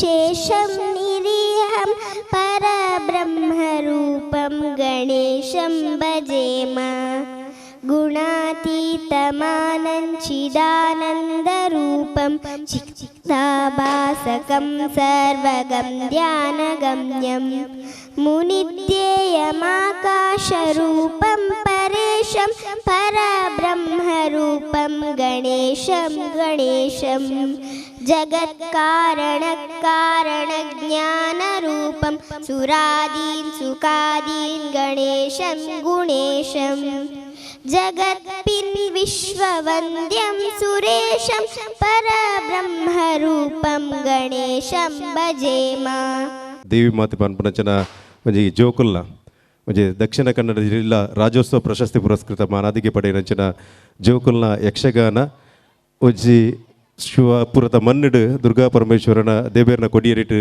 निःशेषं निरीहं परब्रह्मरूपं गणेशं भजेम। गुणातीतमानञ्चिदानन्दरूपं चित्ताभासकं सर्वगं ध्यानगम्यं मुनिध्येयमाकाशरूपं परेशं परब्रह्मरूपं गणेशं गणेशं। जगत्कारणकारणज्ञानरूपं सुरादीन् सुखादीन् गणेशं गुणेशं। जगत्पिन् विश्ववन्द्यं सुरेशं परब्रह्मरूपं गणेशं भजेम। ದೇವಿ ಮಾತೆ ಪನ್ಪುನಂಚಿನ ಒಂಜಿ ಜೋಕುಲ್ನ ಒಂಜಿ ದಕ್ಷಿಣ ಕನ್ನಡ ಜಿಲ್ಲಾ ರಾಜ್ಯೋತ್ಸವ ಪ್ರಶಸ್ತಿ ಪುರಸ್ಕೃತ ಮಾನಾದಿಗೆ ಪಡೆಯಿನಂಚಿನ ಜೋಕುಲ್ನ ಯಕ್ಷಗಾನ ಒಂಜಿ ಶಿವಪುರದ ಮಣ್ಣುಡು ದುರ್ಗಾ ಪರಮೇಶ್ವರನ ದೇವೇರ್ನ ಕೊಡಿಯರಿಟ್ಟು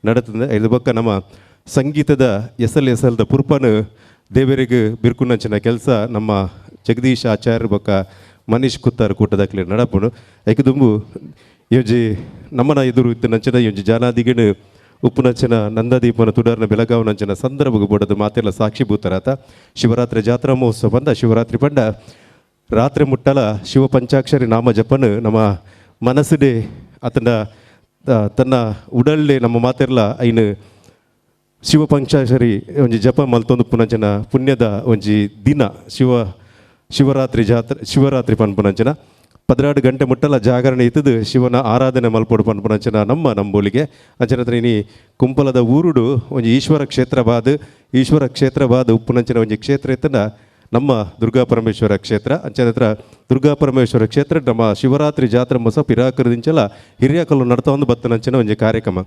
ನಡತದೆ. ಇದು ಬೊಕ್ಕ ನಮ್ಮ ಸಂಗೀತದ ಎಸಲ್ ಎಸಲ್ದ ಪುರ್ಪನು ದೇವರಿಗೆ ಬಿರ್ಕುನಂಚಿನ ಕೆಲಸ ನಮ್ಮ ಜಗದೀಶ್ ಆಚಾರ್ಯ ಬೊಕ್ಕ ಮನೀಶ್ ಕುತ್ತಾರ್ ಕೂಟದಾಕ್ಲೆ ನಡಪುನು. ಐಕದುಂಬು ಯೋಜಿ ನಮ್ಮನ ಎದುರು ಇತ್ತಿನಂಚಿನ ಯೋಜಿ ಜಾನಾದಿಗನು ಉಪ್ಪುನಂಚಿನ ನಂದಾದೀಪನ ತುಡರ್ನ ಬೆಳಗಾವನಂಚಿನ ಸಂದರ್ಭ ಬೋಡದು ಮಾತೆಲ್ಲ ಸಾಕ್ಷಿಭೂತರಾತ. ಶಿವರಾತ್ರಿ ಜಾತ್ರಾ ಮಹೋತ್ಸವ ಬಂದ ಶಿವರಾತ್ರಿ ಪಂಡ ರಾತ್ರಿ ಮುಟ್ಟಲ ಶಿವ ಪಂಚಾಕ್ಷರಿ ನಾಮ ಜಪನು ನಮ್ಮ ಮನಸ್ಸುಡೆ ಆತನ ತನ್ನ ಉಡಲ್ಲೆ ನಮ್ಮ ಮಾತೆರ್ಲ ಐನು ಶಿವ ಪಂಚಾಕ್ಷರಿ ಒಂಜಿ ಜಪ ಮಲ್ತೊಂದು ಪುನಂಚನ ಪುಣ್ಯದ ಒಂಜಿ ದಿನ ಶಿವರಾತ್ರಿ ಜಾತ್ರೆ ಶಿವರಾತ್ರಿ ಪನ್ಪುನಂಚನ 12 ಗಂಟೆ ಮುಟ್ಟಲ ಜಾಗರಣೆ ಇತ್ತದು ಶಿವನ ಆರಾಧನೆ ಮಲ್ಪೊಡು ಪನ್ಪುನಂಚನ ನಮ್ಮ ನಂಬೋಲಿಗೆ. ಅಂಚನ ಇನಿ ಕುಂಪಲದ ಊರುಡು ಒಂಜಿ ಈಶ್ವರ ಕ್ಷೇತ್ರ ಬಾದ್ ಈಶ್ವರ ಕ್ಷೇತ್ರ ಬಾದ್ ಉಪ್ಪುನಂಚಿನ ಒಂಜಿ ಕ್ಷೇತ್ರ ಇತ್ತನ ನಮ್ಮ ದುರ್ಗಾ ಪರಮೇಶ್ವರ ಕ್ಷೇತ್ರ. ಅಂಚನ ದುರ್ಗಾ ಪರಮೇಶ್ವರ ಕ್ಷೇತ್ರ ನಮ್ಮ ಶಿವರಾತ್ರಿ ಜಾತ್ರೆ ಮೊಸ ಪಿರಾಕರದಿಂಚಲ ಹಿರಿಯಕಲ್ಲು ನಡ್ತಾ ಒಂದು ಬತ್ತನಂಚಿನ ಒಂಜಿ ಕಾರ್ಯಕ್ರಮ.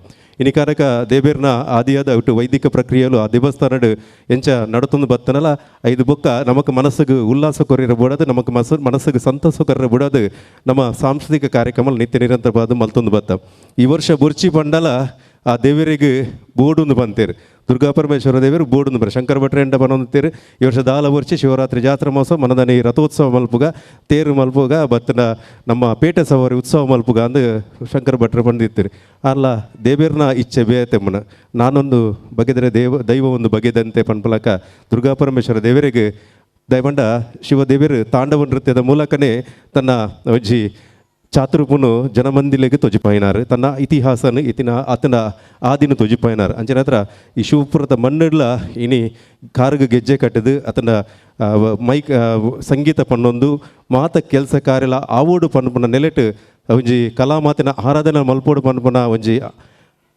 ಇನಿ ಕಾರಕ ದೇಬೇರ್ನ ಆದಿಯಾದ ಒಟ್ಟು ವೈದಿಕ ಪ್ರಕ್ರಿಯೆಲು ಆ ದೇವಸ್ಥಾನಡು ಎಂಚ ನಡತೊಂದು ಬತ್ತನಲ ಐದು ಬೊಕ್ಕ ನಮಕ್ ಮನಸ್ಸಿಗೆ ಉಲ್ಲಾಸ ಕೊರಿರ ಬೋಡದು ನಮಕ್ ಮನಸ್ಸಿಗೆ ಸಂತೋಷ ಕೊರಿರ ಬೋಡದು ನಮ್ಮ ಸಾಂಸ್ಕೃತಿಕ ಕಾರ್ಯಕ್ರಮ ನಿತ್ಯ ನಿರಂತರವಾದ ಮಲ್ತೊಂದು ಬತ್ತ. ಈ ವರ್ಷ ಬುರ್ಚಿ ಪಂಡಲ ಆ ದೇವರಿಗೆ ಬೋಡುಂದು ಬಂತೇರು ದುರ್ಗಾ ಪರಮೇಶ್ವರ ದೇವರು ಬೋಡುಂದು ಬರ ಶಂಕರ ಭಟ್ರ ಎಂಡ ಬನೊಂದು ಈ ವರ್ಷ ದಾಲ ವರ್ಷ ಶಿವರಾತ್ರಿ ಜಾತ್ರಾ ಮಹೋತ್ಸವ ಮನದನಿ ರಥೋತ್ಸವ ಮಲ್ಪುಗ ತೇರು ಮಲ್ಪುಗ ಬತ್ತನ ನಮ್ಮ ಪೇಟೆ ಸವಾರಿ ಉತ್ಸವ ಮಲ್ಪುಗ ಅಂದು ಶಂಕರ ಭಟ್ರು ಬಂದಿತ್ತೀರಿ. ಅಲ್ಲ ದೇವೇರ್ನ ಇಚ್ಛೆ ಬೇತೆಮ್ಮನ ನಾನೊಂದು ಬಗೆದರೆ ದೈವ ಒಂದು ಬಗೆದಂತೆ ಪನ್ಪಲಕ ದುರ್ಗಾ ಪರಮೇಶ್ವರ ದೇವರಿಗೆ ದಯಮಂಡ ಶಿವದೇವರು ತಾಂಡವ ನೃತ್ಯದ ಮೂಲಕನೇ ತನ್ನ ಅಜ್ಜಿ ಚಾತುರ್ಪುನು ಜನಮಂದಿಲೆಗೆ ತೊಜಿಪಾಯಿನಾರು ತನ್ನ ಇತಿಹಾಸನ ಇತಿನ ಆತನ ಆದಿನ ತೊಜಿಪಾಯಿನಾರು. ಅಂಚಿನ ಹತ್ರ ಈ ಶಿವಪುರದ ಮಣ್ಣುಡ್ಲ ಇನಿ ಕಾರುಗೆ ಗೆಜ್ಜೆ ಕಟ್ಟದು ಆತನ ಮೈಕ್ ಸಂಗೀತ ಪನ್ನೊಂದು ಮಾತ ಕೆಲಸ ಕಾರ್ಯಲ ಆವೋಡು ಪನ್ಪುನ ನೆಲೆಟ್ ಒಂಜಿ ಕಲಾಮಾತಿನ ಆರಾಧನೆ ಮಲ್ಪೋಡು ಪನ್ಪುನ ಒಂಜಿ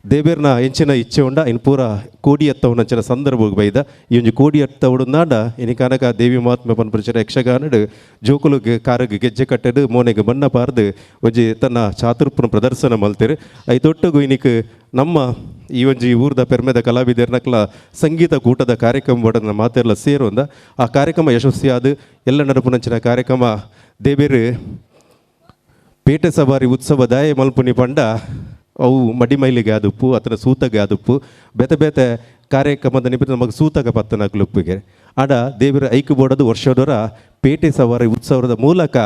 ದೇಬೇರ್ನ ಎಂಚಿನ ಇಚ್ಛೆ ಉಂಡ ಇನ್ ಪೂರ ಕೋಡಿ ಎತ್ತವನಂಚಿನ ಸಂದರ್ಭ ಬೈದ. ಈ ಒಂಜಿ ಕೋಡಿ ಎತ್ತವಡುಂದಾಂಡ ಇನಿ ಕನಕ ದೇವಿ ಮಹಾತ್ಮೆ ಪನ್ಪುನ ಯಕ್ಷಗಾನಡು ಜೋಕುಲು ಕಾರುಗೆ ಗೆಜ್ಜೆ ಕಟ್ಟಡು ಮೋನೆಗೆ ಬಣ್ಣ ಪಾರ್ದು ಒಂಜಿ ತನ್ನ ಚಾತುರ್ಪುನ ಪ್ರದರ್ಶನ ಮಲ್ತೇರು. ಐತೊಟ್ಟುಗು ಇನಿಕ್ ನಮ್ಮ ಈ ಒಂಜಿ ಊರ್ದ ಪೆರ್ಮೆದ ಕಲಾವಿದರ್ನಕ್ಲ ಸಂಗೀತ ಕೂಟದ ಕಾರ್ಯಕ್ರಮ ಬಡನ ಮಾತೆಲ್ಲ ಸೇರುವಂದ ಆ ಕಾರ್ಯಕ್ರಮ ಯಶಸ್ವಿಯಾದ ಎಲ್ಲ ನಡಪುನಂಚಿನ ಕಾರ್ಯಕ್ರಮ ದೇಬೇರು ಪೇಟೆ ಸವಾರಿ ಉತ್ಸವ ದಾಯ ಮಲ್ಪುನಿ ಪಂಡ ಅವು ಮಡಿಮೈಲಿಗೆ ಆದುಪ್ಪು ಅಥವಾ ಸೂತಗೆ ಆದುಪ್ಪು ಬೇತೆ ಬೇತೆ ಕಾರ್ಯಕ್ರಮದ ನಿಮಿತ್ತ ನಮಗೆ ಸೂತಕ ಪತ್ತನ ಕ್ಲುಪ್ಪಿಗೆ ಆಡ ದೇವರ ಐಕು ಬೋಡದು ವರ್ಷದೊರ ಪೇಟೆ ಸವಾರಿ ಉತ್ಸವದ ಮೂಲಕ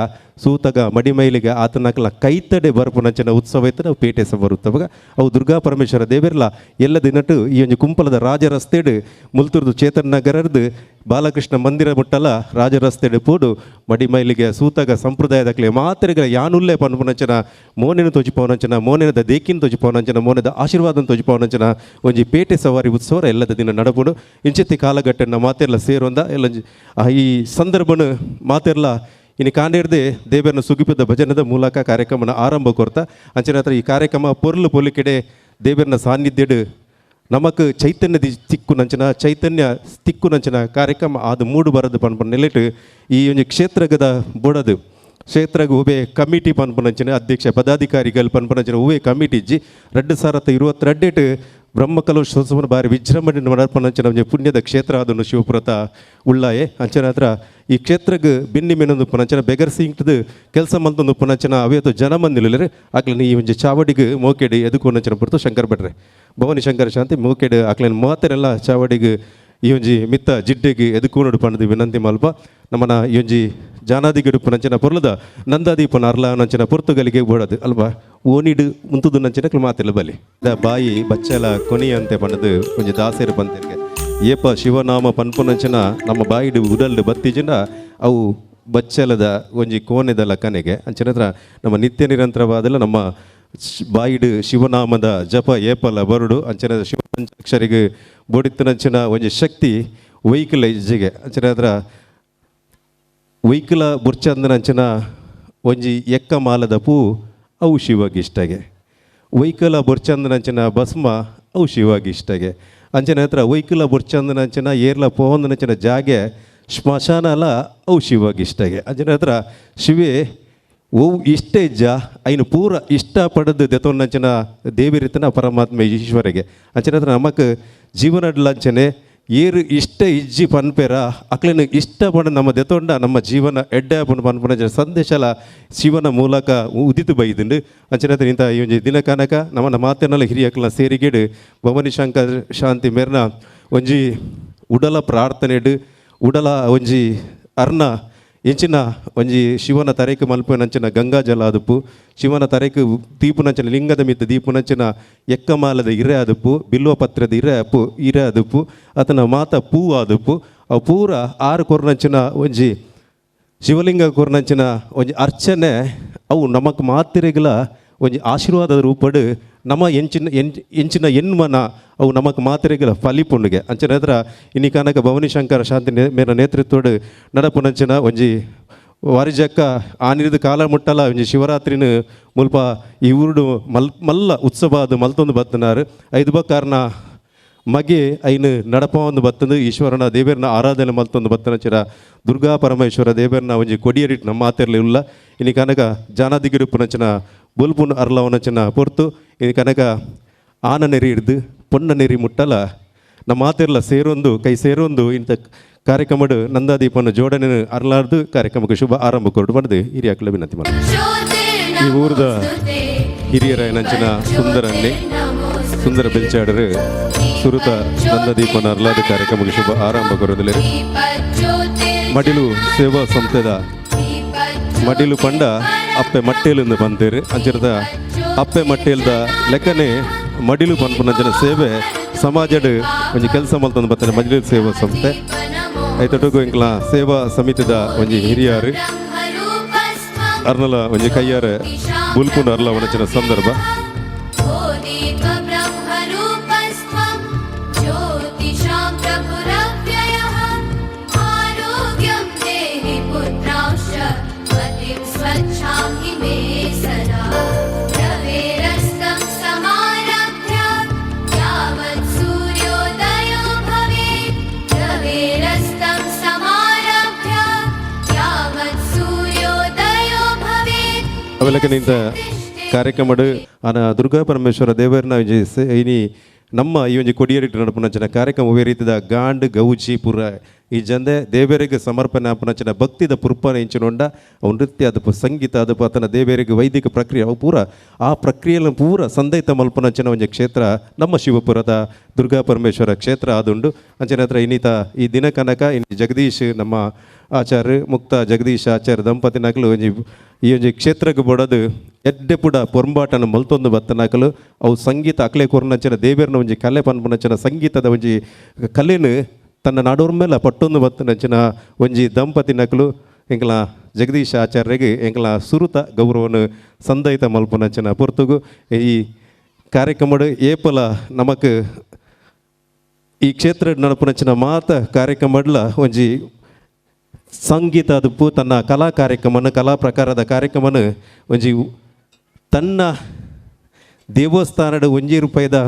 ಸೂತಗ ಮಡಿಮೈಲಿಗೆ ಆತನಕಲ ಕೈತಡೆ ಬರ್ಪುನಂಚಿನ ಉತ್ಸವ ಇತ್ತು ನಾವು ಪೇಟೆ ಸವಾರಿ ಉತ್ಸವ ಅವು ದುರ್ಗಾ ಪರಮೇಶ್ವರ ದೇವರ್ಲ ಎಲ್ಲ ದಿನಟ್ಟು ಈ ಒಂಜಿ ಕುಂಪಲದ ರಾಜರಸ್ತೆಡು ಮುಲ್ತುರ್ದು ಚೇತನ್ ನಗರದ್ದು ಬಾಲಕೃಷ್ಣ ಮಂದಿರ ಮುಟ್ಟಲ ರಾಜರಸ್ತೆಡು ಪೋಡು ಮಡಿಮೈಲಿಗೆ ಸೂತಗ ಸಂಪ್ರದಾಯದಕ್ಲೆ ಮಾತ್ರೆಗಳ ಯಾನುಲ್ಲೇ ಪನ್ಪುನಂಚಿನ ಮೋನೆನ ತೋಜಿಪವನಂಚಿನ ಮೋನೆನದ ದೇಕಿನ ತೋಜಿಪವನಂಚಿನ ಮೋನೆದ ಆಶೀರ್ವಾದನ ತೋಜಿಪವನಂಚಿನ ಒಂಜಿ ಪೇಟೆ ಸವಾರಿ ಉತ್ಸವ ಎಲ್ಲದ ದಿನ ನಡಪುಡು. ಇಂಚಿತ್ತಿ ಕಾಲಘಟ್ಟನ ಮಾತೆಲ್ಲ ಸೇರೊಂದ ಎಲ್ಲ ಈ ಸಂದರ್ಭನ ಮಾತೆಲ್ಲ ಇನ್ನು ಕಾಂಡೇರ್ದೆ ದೇವರನ್ನ ಸುಗಿಪದ ಭಜನದ ಮೂಲಕ ಕಾರ್ಯಕ್ರಮನ ಆರಂಭ ಕೊರ್ತ. ಅಂಚಿನ ಹತ್ರ ಈ ಕಾರ್ಯಕ್ರಮ ಪೊರ್ಲು ಪೊಲಿಕೆಡೆ ದೇವರನ್ನ ಸಾನ್ನಿಧ್ಯಡು ನಮಕ್ ಚೈತನ್ಯ ತಿಕ್ಕು ನಂಚಿನ ಚೈತನ್ಯ ತಿಕ್ಕು ನಂಚಿನ ಕಾರ್ಯಕ್ರಮ ಅದು ಮೂಡು ಬರದು ಪನ್ಪುನ ನೆಲೆಟ್ ಈ ಒಂಜಿ ಕ್ಷೇತ್ರಗದ ಬೊಡದು ಕ್ಷೇತ್ರಗ್ ಉಬೆ ಕಮಿಟಿ ಪನ್ಪುನಂಚಿನ ಅಧ್ಯಕ್ಷ ಪದಾಧಿಕಾರಿಗಳು ಪನ್ಪುನಂಚಿನ ಉವೆ ಕಮಿಟಿ ಇಜ್ಜಿ 2022 ಬ್ರಹ್ಮಕಲೋತ್ಸವನ ಬಾರಿ ವಿಜೃಂಭಣೆ ನಡಪುನಂಚಿನ ಒಂಜಿ ಪುಣ್ಯದ ಕ್ಷೇತ್ರ ಅದನ್ನು ಶಿವಪುರತ ಉಳ್ಳಾಯೆ. ಅಂಚಿನ ಹತ್ರ ಈ ಕ್ಷೇತ್ರಗ್ ಬಿನ್ನಿ ಮೆನೊಂದು ಪುನಂಚಿನ ಬೆಗರ್ ಸಿಂಗ್ಟದು ಕೆಲಸ ಮಲ್ತೊಂದು ಪುನಂಚಿನ ಅವೇತು ಜನಮಂದಿಲುಲ್ಲೆರ್ ಅಕ್ಲೆನ ಈ ಒಂಜಿ ಚಾವಡಿಗ್ ಮೋಕೆಡ್ ಎದುಕೊಂಡಂಚಿನ ಪುರ್ತು ಶಂಕರ್ ಭಟ್ರೆ ಭವಾನಿ ಶಂಕರ ಶಾಂತಿ ಮೋಕೆಡ್ ಅಕ್ಲೆನ ಮಾತೆರೆಲ್ಲ ಚಾವಡಿಗ್ ಈ ಒಂಜಿ ಮಿತ್ತ ಜಿಡ್ಡೆಗೆ ಎದುಕೂನಡು ಪಂಡದು ವಿನಂತಿ ಮಲ್ಪ ನಮ್ಮನ ಈ ಒಂಜಿ ಜಾನಾದಿಗಡುಪು ನಂಚಿನ ಪೊರ್ಲದ ನಂದಾದೀಪನ ಅರ್ಲ ನಂಚಿನ ಪೊರ್ತುಗಲಿಗೆ ಬೋಡದು ಅಲ್ವಾ ಓನಿಡು ಮುಂತುದು ನಂಚಿನ ಮಾತಿಲ್ಲ ಬಲಿ the ಬಾಯಿ ಬಚ್ಚಲ ಕೊನಿಯಂತೆ ಪಂಡದು ಒಂಜಿ ದಾಸೇರು ಪಂತಿರ್ಗೆ ಏಪ ಶಿವನಾಮ ಪನ್ಪುನಂಚಿನ ನಮ್ಮ ಬಾಯಿಡು ಉಡಲ್ಡು ಬತ್ತಿಜಿನ ಅವು ಬಚ್ಚಲದ ಒಂಜಿ ಕೋನೆದ ಲಕ್ಕನೆಗೆ ಅಂಚಿನ ನಮ್ಮ ನಿತ್ಯ ನಿರಂತರವಾದಲ್ಲ ನಮ್ಮ ಬಾಯಿಡು ಶಿವನಾಮದ ಜಪ ಏಪಲ ಬರುಡು ಅಂಚಿನ ಶಿವ ಪಂಚಾಕ್ಷರಿಗೆ ಬೋಡಿತ್ತನಂಚಿನ ಒಂಜಿ ಶಕ್ತಿ ವೈಕುಲ ಇಜ್ಜಿಗೆ ಅಂಚಿನ ಹತ್ರ ವೈಕುಲ ಬುರ್ಚಂದನಂಚಿನ ಒಂಜಿ ಎಕ್ಕ ಮಾಲದ ಪೂ ಅವು ಶಿವಗಿಷ್ಟಗೆ ವೈಕುಲ ಬುರ್ಚಂದನಂಚಿನ ಭಸ್ಮ ಅವು ಶಿವಗಿಷ್ಟಗೆ ಅಂಚಿನ ಹತ್ರ ವೈಕುಲ ಬುರ್ಚಂದನಂಚಿನ ಏರ್ಲ ಪೋಂದನಂಚಿನ ಜಾಗೆ ಸ್ಮಶಾನಲ ಅವು ಶಿವಗಿಷ್ಟಗೆ ಅಂಚಿನ ಹತ್ರ ಶಿವೆ ಓವು ಇಷ್ಟ ಇಜ್ಜ ಐನು ಪೂರ ಇಷ್ಟ ಪಡೆದು ದೆತೊನ್ನಂಚಿನ ದೇವಿರಿತನ ಪರಮಾತ್ಮ ಈಶ್ವರಿಗೆ ಅಂಚಿನ ಹತ್ರ ನಮಕ್ ಜೀವನಡ್ಲಂಚನೆ ಏರು ಇಷ್ಟ ಇಜ್ಜಿ ಪನ್ಪೆರ ಅಕ್ಲಿನ ಇಷ್ಟ ಪಡ ನಮ್ಮ ದೆತೊಂಡ ನಮ್ಮ ಜೀವನ ಎಡ್ಡೆ ಪಂಡು ಪನ್ಪುನ ಸಂದೇಶಲ ಶಿವನ ಮೂಲಕ ಉದಿತು ಬೈದುಂಡು ಅಂಚಿನ ಇಂಥ ಈ ಒಂಜಿ ದಿನ ಕನಕ ನಮ್ಮನ ಮಾತೆನ್ನೆಲ್ಲ ಹಿರಿಯಕ್ಲ ಸೇರಿಗೇಡು ಭವಾನಿ ಶಂಕರ್ ಶಾಂತಿ ಮೇರ್ನ ಒಂಜಿ ಉಡಲ ಪ್ರಾರ್ಥನೆಡು ಉಡಲ ಒಂಜಿ ಅರ್ನ ಎಂಚಿನ ಒಂಜಿ ಶಿವನ ತರೇಕು ಮಲ್ಪುನಂಚಿನ ಗಂಗಾ ಜಲ ಅದುಪು ಶಿವನ ತರೇಕು ದೀಪುನಂಚಿನ ಲಿಂಗದ ಮಿತ್ತ ದೀಪುನಂಚಿನ ಎಕ್ಕಮಾಲದ ಇರೆ ಅದುಪು ಬಿಲ್ವ ಪತ್ರದ ಇರೆ ಅಪ್ಪು ಇರೆ ಅದುಪು ಆತನ ಮಾತ ಪೂ ಅದುಪು ಅವು ಪೂರ ಆರು ಕೊರ್ನಂಚಿನ ಒಂಜಿ ಶಿವಲಿಂಗ ಕೊರ್ನಂಚಿನ ಒಂಜಿ ಅರ್ಚನೆ ಅವು ನಮಕ್ ಮಾತಿರೆಗಳ ಒಂಜಿ ಆಶೀರ್ವಾದದ ರೂಪಡು ನಮ್ಮ ಎಂಚಿನ ಎಂಚಿನ ಎನ್ಮನ ಅವು ನಮಕ್ ಮಾತಿರೆಗಳ ಫಲಿಪುಂಡುಗೆ ಅಂಚಿನ ಹತ್ರ ಇನ್ನಿ ಕನಕ ಭವಾನಿ ಶಂಕರ ಶಾಂತಿ ಮೇರ ನೇತೃತ್ವಡು ನಡಪುನಂಚಿನ ಒಂಜಿ ವಾರಿಜಕ್ಕ ಆನಿರಿದ ಕಾಲ ಮುಟ್ಟಲ ಒಂಜಿ ಶಿವರಾತ್ರಿನ ಮುಲ್ಪ ಈ ಊರುಡು ಮಲ್ ಮಲ್ಲ ಉತ್ಸವ ಅದು ಮಲ್ತೊಂದು ಬತ್ತನಾರು ಐದು ಬಕ್ಕಾರನ ಮಗೆ ಐನು ನಡಪ ಒಂದು ಬತ್ತಂದು ಈಶ್ವರನ ದೇವರನ್ನ ಆರಾಧನೆ ಮಲ್ತೊಂದು ಬತ್ತನ ಚಿರ ದುರ್ಗಾ ಪರಮೇಶ್ವರ ದೇವರನ್ನ ಒಂಜಿ ಕೊಡಿಯರಿಟ್ಟು ನಮ್ಮ ಮಾತಿರಲಿ ಇಲ್ಲ ಇನಿ ಕನಕ ಜಾನಾದಿಗಿರು ಪುನಂಚಿನ ಬೊಲ್ಪುನ್ ಅರ್ಲವನಂಚಿನ ಪೊರ್ತು ಇನಿ ಕನಕ ಆನ ನೆರಿ ಹಿಡ್ದು ಪೊನ್ನ ನೆರಿ ಮುಟ್ಟಲ ನಮ್ಮ ಮಾತಿರ್ಲ ಸೇರೊಂದು ಕೈ ಸೇರೊಂದು ಇಂಥ ಕಾರ್ಯಕ್ರಮಡು ನಂದಾದೀಪನ್ನು ಜೋಡಣೆ ಅರ್ಲಾರ್ದು ಕಾರ್ಯಕ್ರಮಕ್ಕೆ ಶುಭ ಆರಂಭ ಕೊರಡು ಪಡೆದು ಹಿರಿಯಾಕಲ ವಿನಂತಿ ಮಾಡಿ. ಈ ಊರದ ಹಿರಿಯರ ನಂಚಿನ ಸುಂದರನ್ನೇ ಸುಂದರ ಬೆಲ್ಚಾಡರು ಸುರುತ ನಂದದೀಪನ ಅರ್ಲಾದ ಕಾರ್ಯಕ್ರಮಕ್ಕೆ ಶುಭ ಆರಂಭ ಕೊರದಲೆ ಮಡಿಲು ಸೇವಾ ಸಂಸ್ಥೆದ ಮಡಿಲು ಪಂಡ ಅಪ್ಪೆ ಮಟ್ಟೇಲಿಂದ ಬಂತೇರು ಅಂಚಿರದ ಅಪ್ಪೆ ಮಟ್ಟೇಲ್ದ ಲೆಕ್ಕನೆ ಮಡಿಲು ಪನ್ಪುನಂಚಿನ ಸೇವೆ ಸಮಾಜಡ್ ಒಂಜಿ ಕೆಲಸ ಮಲ್ತೊಂದು ಬರ್ತಾರೆ ಮಡಿಲು ಸೇವಾ ಸಂಸ್ಥೆ ಐತೊಟುಗು ಇಂಕ್ಲ ಸೇವಾ ಸಮಿತಿದ ಒಂಜಿ ಹಿರಿಯಾರು ಅರ್ನಲ ಒಂಜಿ ಕೈಯಾರ ಬುಲ್ಪುನ ಅರ್ಲ ಒಂಚಿನ ಸಂದರ್ಭ. ಅವೆಲ್ಲಕನಿಂದ ಕಾರ್ಯಕ್ರಮಡು ಆನ ದುರ್ಗಾ ಪರಮೇಶ್ವರ ದೇವರನ ಇನಿ ನಮ್ಮ ಈ ಒಂಜಿ ಕೊಡಿಯರಿಟ್ಟು ನಡಪುನಂಚಿನ ಕಾರ್ಯಕ್ರಮ ಒವ್ವೇ ರೀತಿದ ಗಾಂಡ್ ಗೌಜಿ ಪುರ ಈ ಜಂದೆ ದೇವರಿಗೆ ಸಮರ್ಪಣೆ ಆಪುನಂಚಿನ ಭಕ್ತಿದ ಪುರ್ಪನೆ ಇಂಚಿನೊಂಡ ಅವು ನೃತ್ಯ ಅದಪ್ಪು ಸಂಗೀತ ಅದಪ್ಪು ಆತನ ದೇವರಿಗೆ ವೈದಿಕ ಪ್ರಕ್ರಿಯೆ ಅವು ಪೂರ ಆ ಪ್ರಕ್ರಿಯೆಯನ್ನು ಪೂರ ಸಂದೈತ ಮಲ್ಪನಂಚಿನ ಒಂಜಿ ಕ್ಷೇತ್ರ ನಮ್ಮ ಶಿವಪುರದ ದುರ್ಗಾ ಪರಮೇಶ್ವರ ಕ್ಷೇತ್ರ ಆದುಂಡು. ಅಂಚಿನ ಹತ್ರ ಇನ್ನಿತ ಈ ದಿನ ಕನಕ ಇನಿ ಜಗದೀಶ್ ನಮ್ಮ ಆಚಾರ್ಯ ಮುಕ್ತ ಜಗದೀಶ್ ಆಚಾರ್ಯ ದಂಪತಿನಕಲು ಒಂಜಿ ಈ ಒಂಜಿ ಕ್ಷೇತ್ರಕ್ಕೆ ಬಡದು ಎಡ್ಡೆ ಪುಡ ಪೊರಂಬಾಟನ ಮಲ್ತೊಂದು ಬತ್ತನಕಲು ಅವು ಸಂಗೀತ ಅಕ್ಲೆ ಕೊರ್ನಂಚಿನ ದೇವೇರ್ನ ಒಂಜಿ ಕಲೆ ಪನ್ಪುನಂಚಿನ ಸಂಗೀತದ ಒಂಜಿ ಕಲೆನು ತನ್ನ ನಾಡೋರ್ ಮೇಲೆ ಪಟ್ಟೊಂದು ಬತ್ತನಂಚಿನ ಒಂಜಿ ದಂಪತಿನಕಲು ಎಂಕಲ ಜಗದೀಶ್ ಆಚಾರ್ಯಗೆ ಎಂಕಲ ಸುರುತ ಗೌರವನು ಸಂದೈತ ಮಲ್ಪುನಂಚಿನ ಪೊರ್ತುಗು ಈ ಕಾರ್ಯಕ್ರಮಡು ಏಪಲ ನಮಕ್ ಈ ಕ್ಷೇತ್ರ ನಡಪುನಂಚಿನ ಮಾತ ಕಾರ್ಯಕ್ರಮಡ್ಲ ಒಂಜಿ ಸಂಗೀತ ಅದುಪ್ಪು ತನ್ನ ಕಲಾ ಕಾರ್ಯಕ್ರಮನ ಕಲಾ ಪ್ರಕಾರದ ಕಾರ್ಯಕ್ರಮನ ಒಂಜಿ ತನ್ನ ದೇವಸ್ಥಾನದ ಒಂಜಿ ರೂಪಾಯಿದ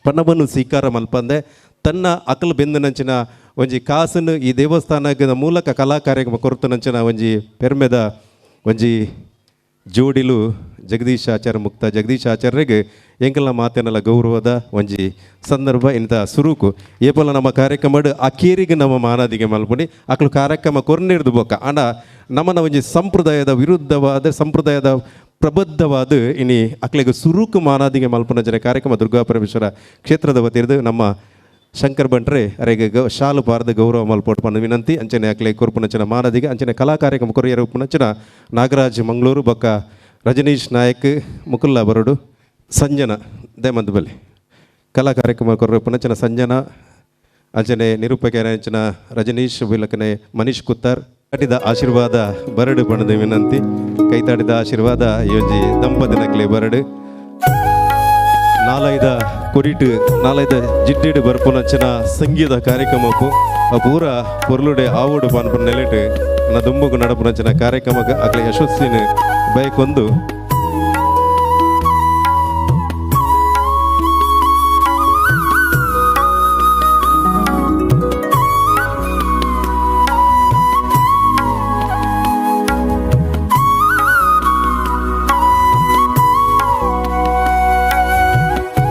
ಪಣವನ್ನು ಸ್ವೀಕಾರ ಮಲ್ಪಂದೆ ತನ್ನ ಅಕಲ್ ಬೆಂದನಂಚಿನ ಒಂಜಿ ಕಾಸನ್ನು ಈ ದೇವಸ್ಥಾನದ ಮೂಲಕ ಕಲಾ ಕಾರ್ಯಕ್ರಮ ಕೊರತನಂಚಿನ ಒಂಜಿ ಪೆರ್ಮೆದ ಒಂಜಿ ಜೋಡಿಲು ಜಗದೀಶ್ ಆಚಾರ್ಯ ಮುಕ್ತ ಜಗದೀಶ್ ಆಚಾರ್ಯರಿಗೆ ಎಂಕಲ್ನ ಮಾತೇನಲ್ಲ ಗೌರವದ ಒಂಜಿ ಸಂದರ್ಭ ಇಂಥ ಸುರುಕು ಏಪಲ ನಮ್ಮ ಕಾರ್ಯಕ್ರಮ ಅಕೇರಿಗೆ ನಮ್ಮ ಮಾನಾದಿಗೆ ಮಲ್ಪುಣಿ ಅಕ್ಲು ಕಾರ್ಯಕ್ರಮ ಕೊರ್ನಿರ್ದು ಬೊಕ್ಕ ಆಂಡ ನಮ್ಮನ ಒಂಜಿ ಸಂಪ್ರದಾಯದ ವಿರುದ್ಧವಾದ ಸಂಪ್ರದಾಯದ ಪ್ರಬದ್ಧವಾದ ಇನಿ ಅಕ್ಲೆಗೆ ಸುರುಕು ಮಾನಾದಿಗೆ ಮಲ್ಪುನ ಜನ ಕಾರ್ಯಕ್ರಮ ದುರ್ಗಾ ಪರಮೇಶ್ವರ ಕ್ಷೇತ್ರದ ವತಿಯಿರ್ದು ನಮ್ಮ ಶಂಕರ್ ಬಂಟ್ರೆ ಅರೆಗೆ ಶಾಲು ಪಾರದ ಗೌರವ ಮಲ್ಪೋಟ್ ಪಂಡ ವಿನಂತಿ. ಅಂಚನೆ ಅಕ್ಲೆ ಕೊರ್ಪುನಂಚಿನ ಮಾನದಿಗೆ ಅಂಚನೆ ಕಲಾ ಕಾರ್ಯಕ್ರಮ ಕೊರಿಯರ್ ಉಪ್ಪುನಂಚಿನ ನಾಗರಾಜ್ ಮಂಗಳೂರು ಬೊಕ್ಕ ರಜನೀಶ್ ನಾಯಕ್ ಮುಕುಲ್ಲಾ ಬರೋಡು ಸಂಜನ ದೇಮಂದ್ ಬಲಿ ಕಲಾ ಕಾರ್ಯಕ್ರಮ ಕೊರ್ಪುನಂಚಿನ ಸಂಜನ ಅಂಚನೆ ನಿರೂಪಕರಂಚಿನ ರಜನೀಶ್ ಬಿಲಕನೆ ಮನೀಶ್ ಕುತ್ತಾರ್ ಕಟ್ಟಿದ ಆಶೀರ್ವಾದ ಬರಡು ಪಣದ ವಿನಂತಿ. ಕೈತಾಡಿದ ಆಶೀರ್ವಾದ ಯೋಜಿ ದಂಪತಿನಕ್ಲೆ ಬರಡು. ನಾಲೈದ ಕೊಡಿಟು ನಾಲೈದ ಜಿಡ್ಡಿಡು ಬರ್ಪುನಂಚಿನ ಸಂಗೀತ ಕಾರ್ಯಕ್ರಮಕ್ಕೂ ಆ ಪೂರ ಪೊರ್ಲುಡೆ ಆವೋಡು ಪನ್ಪುನ ನೆಲೆಟು ನನ್ನ ದುಂಬುಗು ನಡಪುನಂಚಿನ ಕಾರ್ಯಕ್ರಮಕ್ಕೆ ಅಕ್ಲೆ ಯಶಸ್ವಿನ ಬಯಕೊಂದು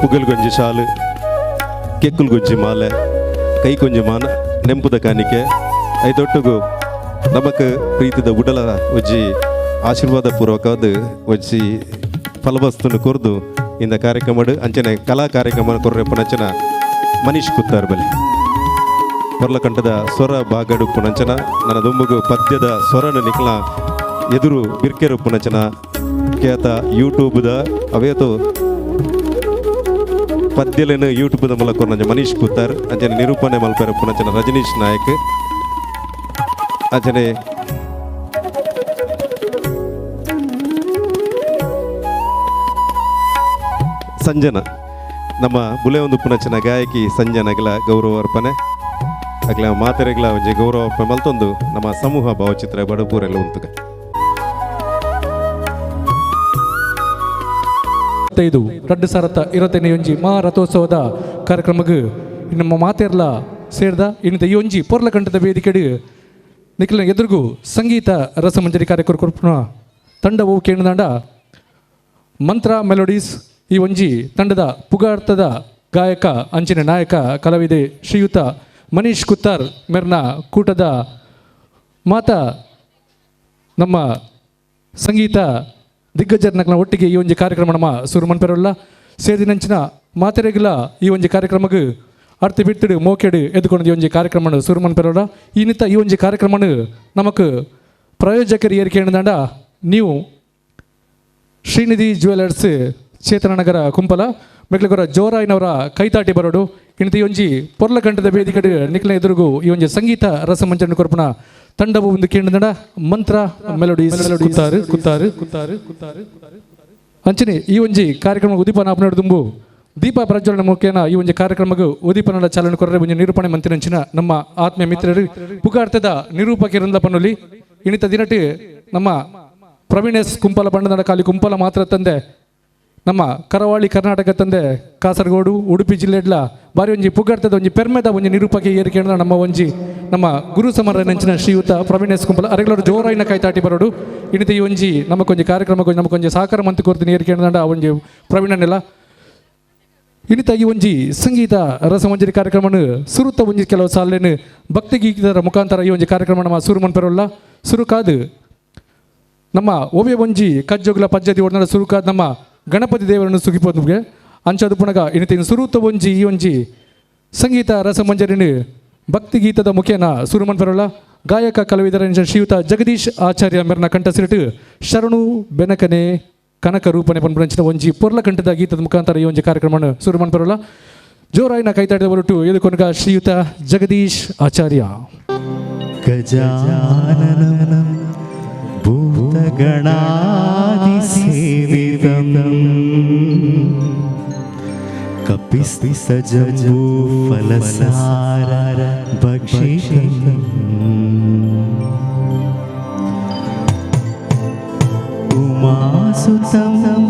ಪುಗಲ್ ಗೊಂಜಿ ಶಾಲು ಕೆಕ್ಕುಲ್ ಗೊಂಜಿ ಮಾಲೆ ಕೈ ಕೊಂಜಿ ಮಾನ ನೆಂಪುದ ಕಾಣಿಕೆ ಐದೊಟ್ಟುಗು ನಮಕ್ ಪ್ರೀತಿದ ಉಡಲ ಒಜ್ಜಿ ಆಶೀರ್ವಾದ ಪೂರ್ವಕವಾದ ಒಜ್ಜಿ ಫಲವಸ್ತುನು ಕೊರ್ದು ಇಂದ ಕಾರ್ಯಕ್ರಮ ಅಂಚನೆ ಕಲಾ ಕಾರ್ಯಕ್ರಮ ಕೊರ್ರೆ ಪುನಂಚನ ಮನೀಶ್ ಕುತ್ತಾರ್ ಬಲಿ ಕೊರ್ಲಕಂಠದ ಸ್ವರ ಬಾಗಡು ಪುನಂಚನ ನನ್ನ ದುಂಬುಗು ಪದ್ಯದ ಸ್ವರನು ನಿಕ್ಲ ಎದುರು ಬಿರ್ಕೆರು ಪುನಂಚನ ಕೇತ ಯೂಟ್ಯೂಬ್ದ ಅವೇತೋ ಪದ್ಯಲೇನು ಯೂಟ್ಯೂಬ್ದ ಮೂಲಕ ಕೊರ್ನಂಚ ಮನೀಶ್ ಕುತ್ತಾರ್ ಅಂಚನೆ ನಿರೂಪಣೆ ಮಲ್ಪೆರ ಪುನಂಚನ ರಜನೀಶ್ ನಾಯಕ್ ಅಂಚನೆ ಸಂಜನ ನಮ್ಮ ಬುಲೆ ಒಂದು ಪುನಂಚನ ಗಾಯಕಿ ಸಂಜನಗಳ ಗೌರವ ಅರ್ಪಣೆ ಅಗ್ಲ ಮಾತೆರೆಗಳ ಒಂಜಿ ಗೌರವ ಅರ್ಪಣೆ ಮಲ್ತೊಂದು ನಮ್ಮ ಸಮೂಹ ಭಾವಚಿತ್ರ ಬಡಪೂರೆಲ್ಲ ಉಂತುಗ. 2025 ಒಂಜಿ ಮಹಾರಥೋತ್ಸವದ ಕಾರ್ಯಕ್ರಮಕ್ಕೆ ನಮ್ಮ ಮಾತೆರ್ಲ ಸೇರ್ದ ಇನ್ನಿತ ಈ ಒಂಜಿ ಪೊರ್ಲಕಂಠದ ವೇದಿಕೆಡು ನಿಖಿಲ ಎದುರಿಗೂ ಸಂಗೀತ ರಸಮಂಜರಿ ಕಾರ್ಯಕ್ರಮ ಕೊರ್ಪುನ ತಂಡವು ಕೇಂದ್ರದಾಂಡ ಮಂತ್ರ ಮೆಲೋಡೀಸ್ ಈ ಒಂಜಿ ತಂಡದ ಪುಗಾರ್ತದ ಗಾಯಕ ಅಂಚಿನ ನಾಯಕ ಕಲಾವಿದೆ ಶ್ರೀಯುತ ಮನೀಶ್ ಕುತ್ತಾರ್ ಮೆರ್ನ ಕೂಟದ ಮಾತಾ ನಮ್ಮ ಸಂಗೀತ ದಿಗ್ಗಜರ್ನಕ್ನ ಒಟ್ಟಿಗೆ ಈ ಒಂಜಿ ಕಾರ್ಯಕ್ರಮ ನಮ್ಮ ಸುರುಮನ್ಪೆರಲ್ಲ ಸೇರಿನಂಚಿನ ಮಾತೆರೆಗಿಲ ಈ ಒಂಜಿ ಕಾರ್ಯಕ್ರಮಕ್ಕೆ ಅರ್ಥ ಬಿಟ್ಟಿಡು ಮೋಕೆಡು ಎದ್ದುಕೊಂಡು ಈ ಒಂಜಿ ಕಾರ್ಯಕ್ರಮ ಸುರುಮನ್ಪೆರಲ್ಲ. ಈ ನಿತ್ತ ಈ ಒಂಜಿ ಕಾರ್ಯಕ್ರಮನು ನಮಕ್ ಪ್ರಾಯೋಜಕರು ಏರಿಕೆ ದಂಡ ನೀವು ಶ್ರೀನಿಧಿ ಜ್ಯುವೆಲರ್ಸ್ ಚೇತನನಗರ ಕುಂಪಲ ಮೆಕ್ಲಗೊರ ಜೋರಾಯಿನವರ ಕೈತಾಟಿ ಬರೋಡು ಇನ್ನಿತ ಈ ಒಂಜಿ ಪೊರ್ಲಕಂಠದ ವೇದಿಕೆಡು ನಿಕ್ಲ ಎದುರುಗು ಈ ಒಂಜಿ ಸಂಗೀತ ರಸಮಂಜನ ಕೊರ್ಪುನ ತಂಡವು ಒಂದು ಕೇಂದ್ರ ಮಂತ್ರ ಮೆಲೋಡೀಸ್ ಕುತ್ತಾರು ಕುತ್ತಾರು ಕುತ್ತಾರು ಕುತ್ತಾರು. ಅಂಚನೆ ಈ ಒಂಜಿ ಕಾರ್ಯಕ್ರಮ ಉದೀಪನ ಅಪ್ನಡು ದೀಪ ಪ್ರಜ್ವಲನ ಮುಖೇನ ಈ ಒಂಜಿ ಕಾರ್ಯಕ್ರಮಕ್ಕೆ ಉದೀಪನ ಚಾಲನೆ ಕೊರರೆ ಒಂಜಿ ನಿರೂಪಣೆ ಮಂತಿನಂಚಿನ ನಮ್ಮ ಆತ್ಮೀಯ ಮಿತ್ರರು ಪುಗಾರ್ತದ ನಿರೂಪಕಿರಂದ ಪನ್ನುಲಿ ಇನ್ನಿತ ದಿನಟಿ ನಮ್ಮ ಪ್ರವೀಣ್ ಎಸ್ ಕುಂಪಲ ಬಣ್ಣದ ಖಾಲಿ ಕುಂಪಲ ಮಾತ್ರ ತಂದೆ ನಮ್ಮ ಕರಾವಳಿ ಕರ್ನಾಟಕ ತಂದೆ ಕಾಸರಗೋಡು ಉಡುಪಿ ಜಿಲ್ಲೆಡ್ಲ ಬಾರಿ ಒಂಜಿ ಪುಗಾರ್ತದ ಒಂಜಿ ಪೆರ್ಮೆದ ಒಂಜಿ ನಿರೂಪಕಿ ಏರಿಕೆ ನಮ್ಮ ಒಂಜಿ ನಮ್ಮ ಗುರು ಸಮರ ನೆಂಚಿನ ಶ್ರೀಯುತ ಪ್ರವೀಣ್ ಎಸ್ ಕುಂಪಲ ಅರೆಗಳವರು ಜೋರಾಯಿನ ಕೈತಾಟಿ ಬರೋಡು ಇನ್ನಿತ ಈ ಒಂಜಿ ನಮಕೊಂಜಿ ಕಾರ್ಯಕ್ರಮಕ್ಕೊಂಜಿ ನಮಕೊಂಜಿ ಸಹಕಾರ ಮಂತಿ ಕೊರ್ತೀನಿ ಏರಿಕೆ ಆ ಒಂಜಿ ಪ್ರವೀಣನೆಲ್ಲ. ಇನ್ನಿತ ಈ ಒಂಜಿ ಸಂಗೀತ ರಸಮಂಜರಿ ಕಾರ್ಯಕ್ರಮನ ಸುರುತ ಒಂಜಿ ಕೆಲವು ಸಾಲೇನು ಭಕ್ತಿ ಗೀತರ ಮುಖಾಂತರ ಈ ಒಂಜಿ ಕಾರ್ಯಕ್ರಮ ನಮ್ಮ ಸುರುಮನ್ ಪೆರೋಲ್ಲ ಸುರುಕಾದು ನಮ್ಮ ಓವ್ಯ ಒಂಜಿ ಕಜ್ಜೋಗ್ಲ ಪದ್ಧತಿ ಒಡನಾಡ ಸುರುಕಾದ ನಮ್ಮ ಗಣಪತಿ ದೇವರನ್ನು ಸುಗಿಪೋದು ಅಂಚದು ಪುನಗ ಇನ್ನಿತ ಸುರುತ ಒಂಜಿ ಈ ಒಂಜಿ ಸಂಗೀತ ರಸಮಂಜರಿನ ಭಕ್ತಿ ಗೀತದ ಮುಖೇನ ಸುರುಮನ್ ಪೆರೋಲ್ಲ ಗಾಯಕ ಕಲಾವಿದರ ಶ್ರೀಯುತ ಜಗದೀಶ್ ಆಚಾರ್ಯ ಮೆರ್ನ ಕಂಠಸಿರಿಟು ಶರಣು ಬೆನಕನೆ ಕನಕ ರೂಪನೆ ಪನ್ಪುನಂಚಿನ ಒಂಜಿ ಪೊರ್ಲಕಂಠದ ಗೀತದ ಮುಖಾಂತರ ಈ ಒಂಜಿ ಕಾರ್ಯಕ್ರಮವನ್ನು ಸುರುಮನ್ ಪೆರೋಲ್ಲ ಜೋರಾಯಿನ ಕೈತಾಡಿದ ಹೊರಟು ಎದುಕೊನಗ ಶ್ರೀಯುತ ಜಗದೀಶ್ ಆಚಾರ್ಯ. ಗಜಾನನಂ ಭೂತಗಣಾದಿಸೇವಿತಂ ಕಪಿಸ್ತಜಂಬೂಫಲಸಾರ ಭಕ್ಷಿತಂ ಉಮಾಸುತಂ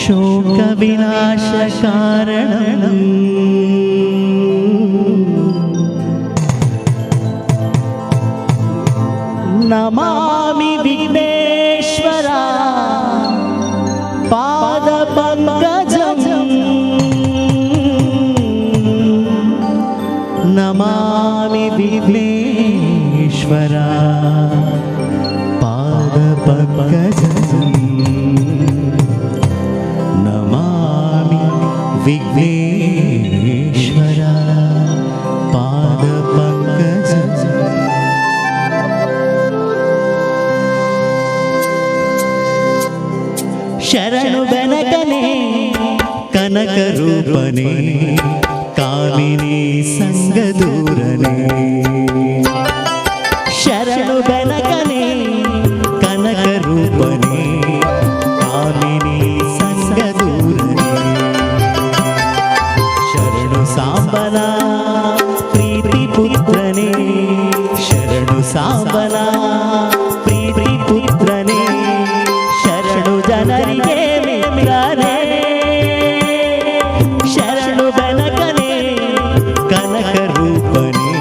ಶೋಕವಿನಾಶಕಾರಣಂ ನಮಾಮಿ ವಿಘ್ನೇಶ್ವರ ಪಾದಪಂಕಜಂ ನಮಾಮಿ ವಿಘ್ನೇಶ್ವರ ಪಾದಪಂಕಜಂ ನಮಾಮಿ ವಿಘ್ನೇಶ್ವರ. ರೂಪನೇ ಕಾಮಿನಿ ಸಂಗದೂರನೇ ಶರಣು ಬೆನಕನೇ ಕನಕ ರೂಪನೇ ಕಾಮಿನಿ ಸಂಗದೂರನೇ ಶರಣು ಸಾಂಬನ ಪ್ರೀತಿ ಪುತ್ರನೇ ಶರಣು ಸಾಂಬನ ಪ್ರೀತಿ ಪುತ್ರನೇ ಶರಣು ಜನರಿಗೆ ಮಿತ್ರನೇ ಶರಣು ಬೆನಕನೇ ಕನಕ ರೂಪನೇ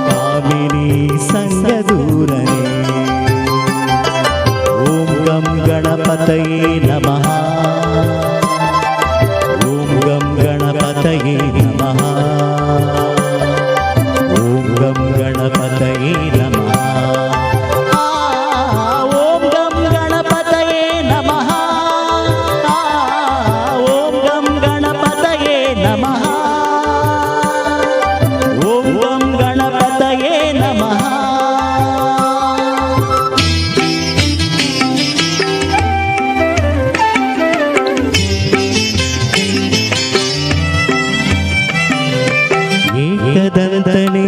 ಕಾಮಿನಿ ಸಂಗದೂರನೇ ಓಂ ಗಂ ಗಣಪತಯೇ ನಮಃ ಓಂ ಗಂ ಗಣಪತಯೇ ನಮಃ ಓಂ ಗಂ ಗಣಪತಯೇ ನಮಃ ಓಂ ಗಂ ಗಣಪತಯೇ ನಮಃ ಓಂ ಗಂ ಗಣಪತಯೇ ನಮಃ ಓಂ ಗಂ ಗಣಪತಯೇ ನಮಃ. ಏಕದಂತನೇ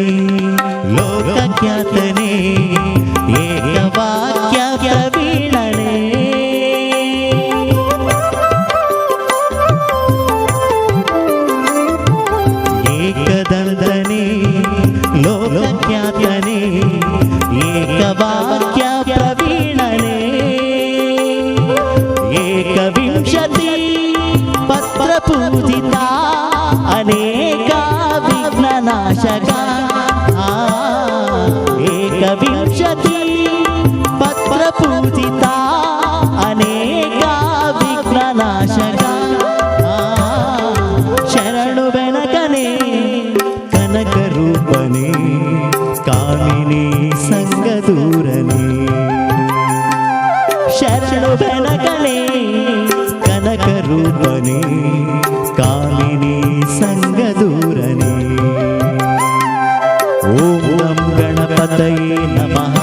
ಲೋಕಖ್ಯಾತನೇ ಏಕವಾಕ್ಯ ಪ್ರವೀಣನೇ ಏಕದಂತನೇ ಲೋಕಖ್ಯಾತನೇ ಏಕವಾಕ್ಯ ಪ್ರವೀಣನೇ ಏಕವಿಂಶತಿ ಪತ್ರಪೂಜಿತ ಅನೇಕ ವಿಘ್ನನಾಶಕ ಏಕವಿಂಶತಿ ಪತ್ರಪೂಜಿತ ಅನೇಕ ವಿಘ್ನನಾಶಕ ಶರಣು ಬೆನಕನೇ ಕನಕ ರೂಪನೇ ಕಾಮಿನಿ ಸಂಗದೂರನೇ ಶರಣು ಬೆನಕನೇ ಕನಕ ರೂಪನೇ ಕಾಮಿನಿ ಸಂಗದೂರನೇ ಓಂ ಗಂ ಗಣಪತಯೇ ನಮಃ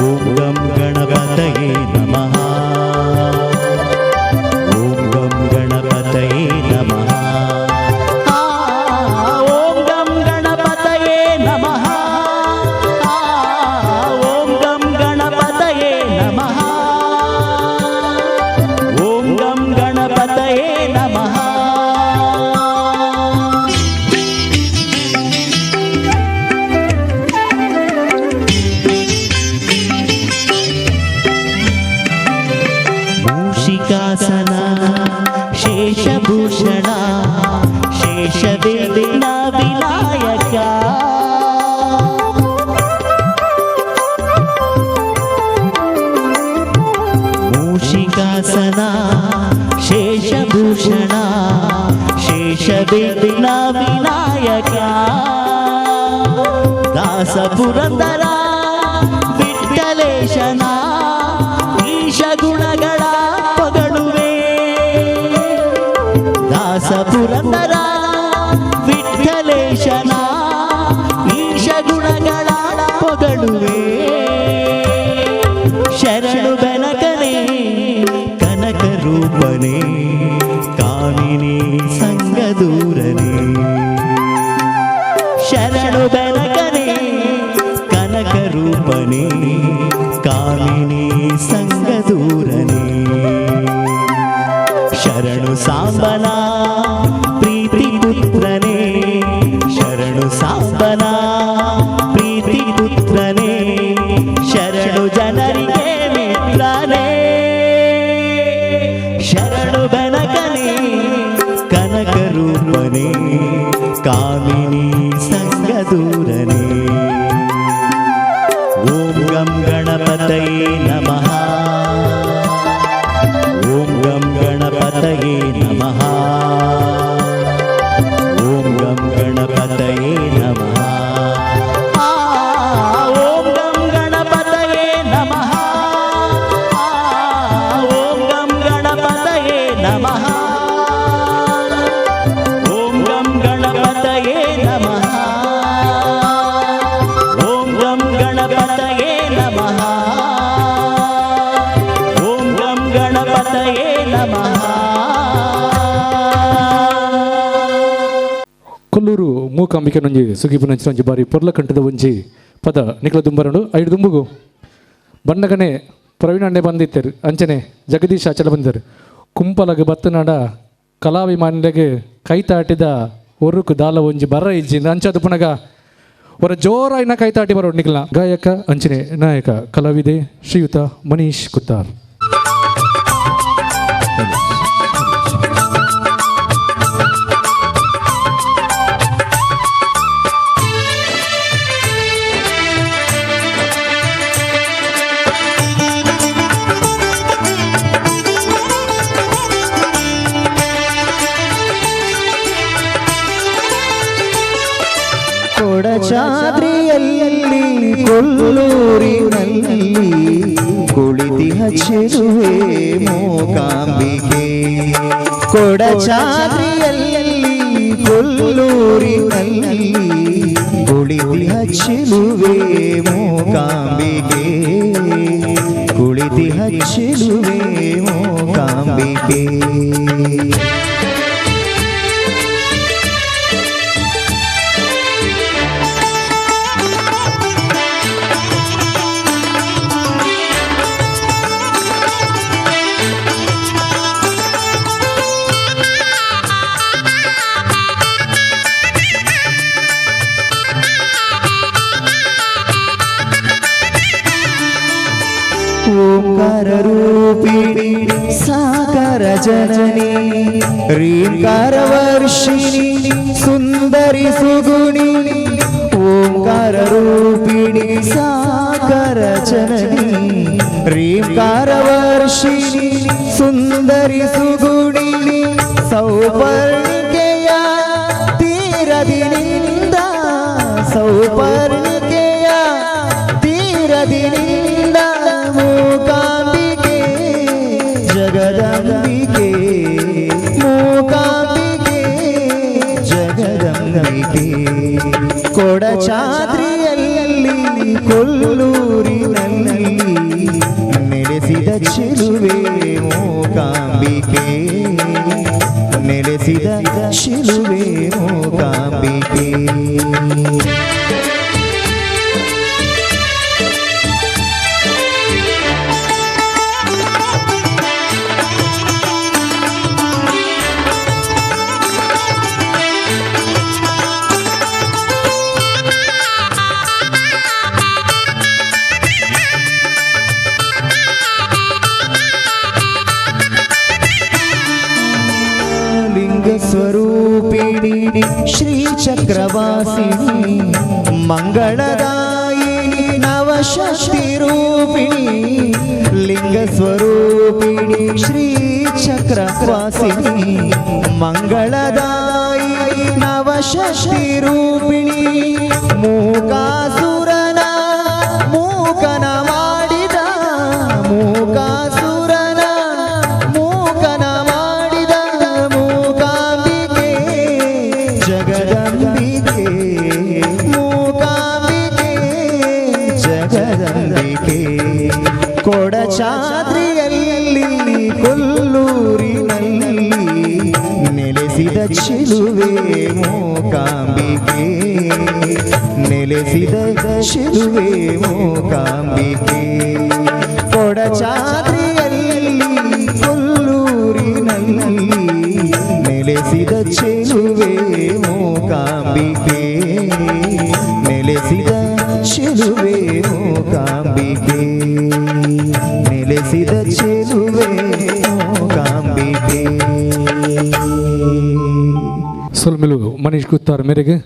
ಓಂ ಗಂ ಗಣಪತಯೇ ನಮಃ ಓಂ ಗಂ ಗಣಪತಯೇ ನಮಃ ಓಂ ಗಂ ಗಣಪತಯೇ ನಮಃ ಓಂ ಗಂ ಗಣಪತಯೇ ನಮಃ ಓಂ ಗಂ ಗಣಪತಯೇ ನಮಃ. ಮೂಷಿಕಾಸನ ಶೇಷಭೂಷಣ ಶೇಷವಿಘ್ನ ವಿನಾಯಕ ಮೂಷಿಕಾಸನ ಶೇಷಭೂಷಣ ಶೇಷವಿಘ್ನ ವಿನಾಯಕ ದಾಸ ಪುರಂದರ ವಿಠ್ಠಲೇಶನ ಈಶ ಗುಣಗಳ ಪೊಗಳುವೆ ದಾಸ ಪುರಂದರ ವಿಠ್ಠಲೇಶನ ಈಶ ಗುಣಗಳ ಪೊಗಳುವೆ ಶರಣು ಬೆನಕನೇ ಕನಕ ರೂಪನೇ ಕಾಮಿನಿ ಸಂಗದೂರನೇ ಶರಣು ಬೆನಕನೇ ಕನಕ ರೂಪನೇ ಕಾಮಿನಿ ಸಂಗದೂರನೇ ಶರಣು ಸಾಂಬನ ಪ್ರೀತಿ ಪುತ್ರನೇ ಶರಣು ಸಾಂಬನ ಪ್ರೀತಿ ಪುತ್ರನೇ ಶರಣು ಜನರಿಗೆ ಮಿತ್ರನೇ ಶರಣು ಬೆನಕನೇ ಕನಕ ರೂಪನೇ ಕಾಮಿನಿ ಸಂಗದೂರನೇ ಓಂ ಗಂ ಗಣಪತಯೇ ನಮಃ ಓಂ ಗಂ ಗಣಪತಯೇ ನಮಃ ಓಂ ಗಂ ಗಣಪತಯೇ ನಮಃ ಓಂ ಗಂ ಗಣಪತಯೇ ನಮಃ ಓಂ ಗಂ ಗಣಪತಯೇ ನಮಃ ಓಂ ಗಂ ಗಣಪತಯೇ ನಮಃ ಓಂ ಗಂ ಗಣಪತಯೇ ನಮಃ ಓಂ ಗಂ ಗಣಪತಯೇ ನಮಃ. Kollur Mookambike ಒಂಜಿ ಸುಗಿಪುನಂಚಿನ ಒಂಜಿ ಬಾರಿ ಪೊರ್ಲಕಂಠದ ಒಂಜಿ ಪದ ನಿಕ್ಲ ದುಂಬರಡು ಐಡು ದುಂಬುಗು ಬಣ್ಣಗನೆ ಪ್ರವೀಣ್ ಅಣ್ಣೆ ಬಂದಿತ್ತರು ಅಂಚನೆ ಜಗದೀಶ್ ಆಚಲ ಬಂದರು ಕುಂಪಲಗ ಬತ್ತನಾಡ ಕಲಾಭಿಮಾನಿಲೆಗೆ ಕೈತಾಟಿದ ಒರುಕು ದಾಲ ಒಂಜಿ ಬರ ಇಜ್ಜಿಂದ ಅಂಚದ ಪುನಗ ಒರ ಜೋರಾಯಿನ ಕೈತಾಟಿ ಬರೋಡು ನಿಕ್ಲ ಗಾಯಕ ಅಂಚನೆ ನಾಯಕ ಕಲಾವಿದೆ ಶ್ರೀಯುತ ಮನೀಶ್ ಕುತ್ತಾರ್. ಕೊಡಚಾದ್ರಿಯಲ್ಲಿ ಕೊಲ್ಲೂರಿನಲ್ಲಿ ಕುಳಿತಿಹ ಚೆಲುವೆ ಮೂಕಾಂಬಿಕೆ. ಕೊಡಚಾದ್ರಿಯಲ್ಲಿ ಕೊಲ್ಲೂರಿನಲ್ಲಿ ಕುಳಿತಿಹ ಚೆಲುವೆ ಮೂಕಾಂಬಿಕೆ. ಕುಳಿತಿಹ ಚೆಲುವೆ ಮೂಕಾಂಬಿಕೆ. ಓಂಕಾರ ರೂಪಿಣಿ ಸಾಕಾರ ಜನನಿ ರೀಂಕಾರ ವರ್ಷಿಣಿ ಸುಂದರಿ ಸುಗುಣಿ. ಓಂಕಾರ ರೂಪಿಣಿ ಸಾಕಾರ ಜನನಿ ರೀಂಕಾರ ವರ್ಷಿಣಿ ಸುಂದರಿ ಸುಗುಣಿ. ಸೌಪರ್ಣಿಕೆಯ ತೀರದಿನಿಂದ ಸೌಪರ್ಣಿಕೆಯ ತೀರದಿನಿಂದ ಮೂಕಾಂಬಿಕೆ ಜಗದಂಬಿಕೆ. ಮೂಕಾಂಬಿಕೆ ಜಗದಂಬಿಕೆ. ಕೊಡಚಾದ್ರಿಯಲ್ಲಿ ಕೊಲ್ಲೂರಿನಲ್ಲಿ ನೆಲೆಸಿದ ಚೆಲುವೆ ಮೂಕಾಂಬಿಕೆ. ನೆಲೆಸಿದ ಚೆಲುವೆ ಮೂಕಾಂಬಿಕೆ. ಸ್ವರೂಪಿಣಿ ಶ್ರೀ ಚಕ್ರವಾಸಿನಿ ಮಂಗಳದಾಯಿನಿ ನವಶಕ್ತಿ ರೂಪಿಣಿ. ಲಿಂಗ ಸ್ವರೂಪಿಣಿ ಶ್ರೀ ಚಕ್ರವಾಸಿನಿ ಮಂಗಳದಾಯಿನಿ ನವಶಕ್ತಿ ರೂಪಿಣಿ. ಮೂಕಾಸುರನ ಮೂಕನ ಮಾಡಿದ ಮೂಕಾಸುರನ ಮೂಕನ ಮಾಡಿದ ಮೂಕಾಂಬಿಕೆ ಜಗದಂಬಿಕೆ. ಮೂಕಾಂಬಿಕೆ ಜಗದಂಬಿಕೆ. ಕೊಡಚಾದ್ರಿಯಲ್ಲಿ ಕೊಲ್ಲೂರಿನಲ್ಲಿ ನೆಲೆಸಿದ ಚೆಲುವೆ ಮೂಕಾಂಬಿಕೆ. ನೆಲೆಸಿದ ಚೆಲುವೆ ಮೂಕಾಂಬಿಕೆ. ಕೊಡಚಾದ್ರಿಯಲ್ಲಿ ಕೊಲ್ಲೂರಿನಲ್ಲಿ ನೆಲೆಸಿದ ಚೆಲುವೆ ಮೂಕಾಂಬಿಕೆ. ನೆಲೆಸಿದ ಚೆಲುವೆ ಮೂಕಾಂಬಿಕೆ. ನೆಲೆಸಿದ ಚೆಲುವೆ ಮೂಕಾಂಬಿಕೆ. ಸೊಲ್ಮೆಲು ಮನೀಶ್ ಕುತ್ತಾರ್ ಮೇರೆಗೆ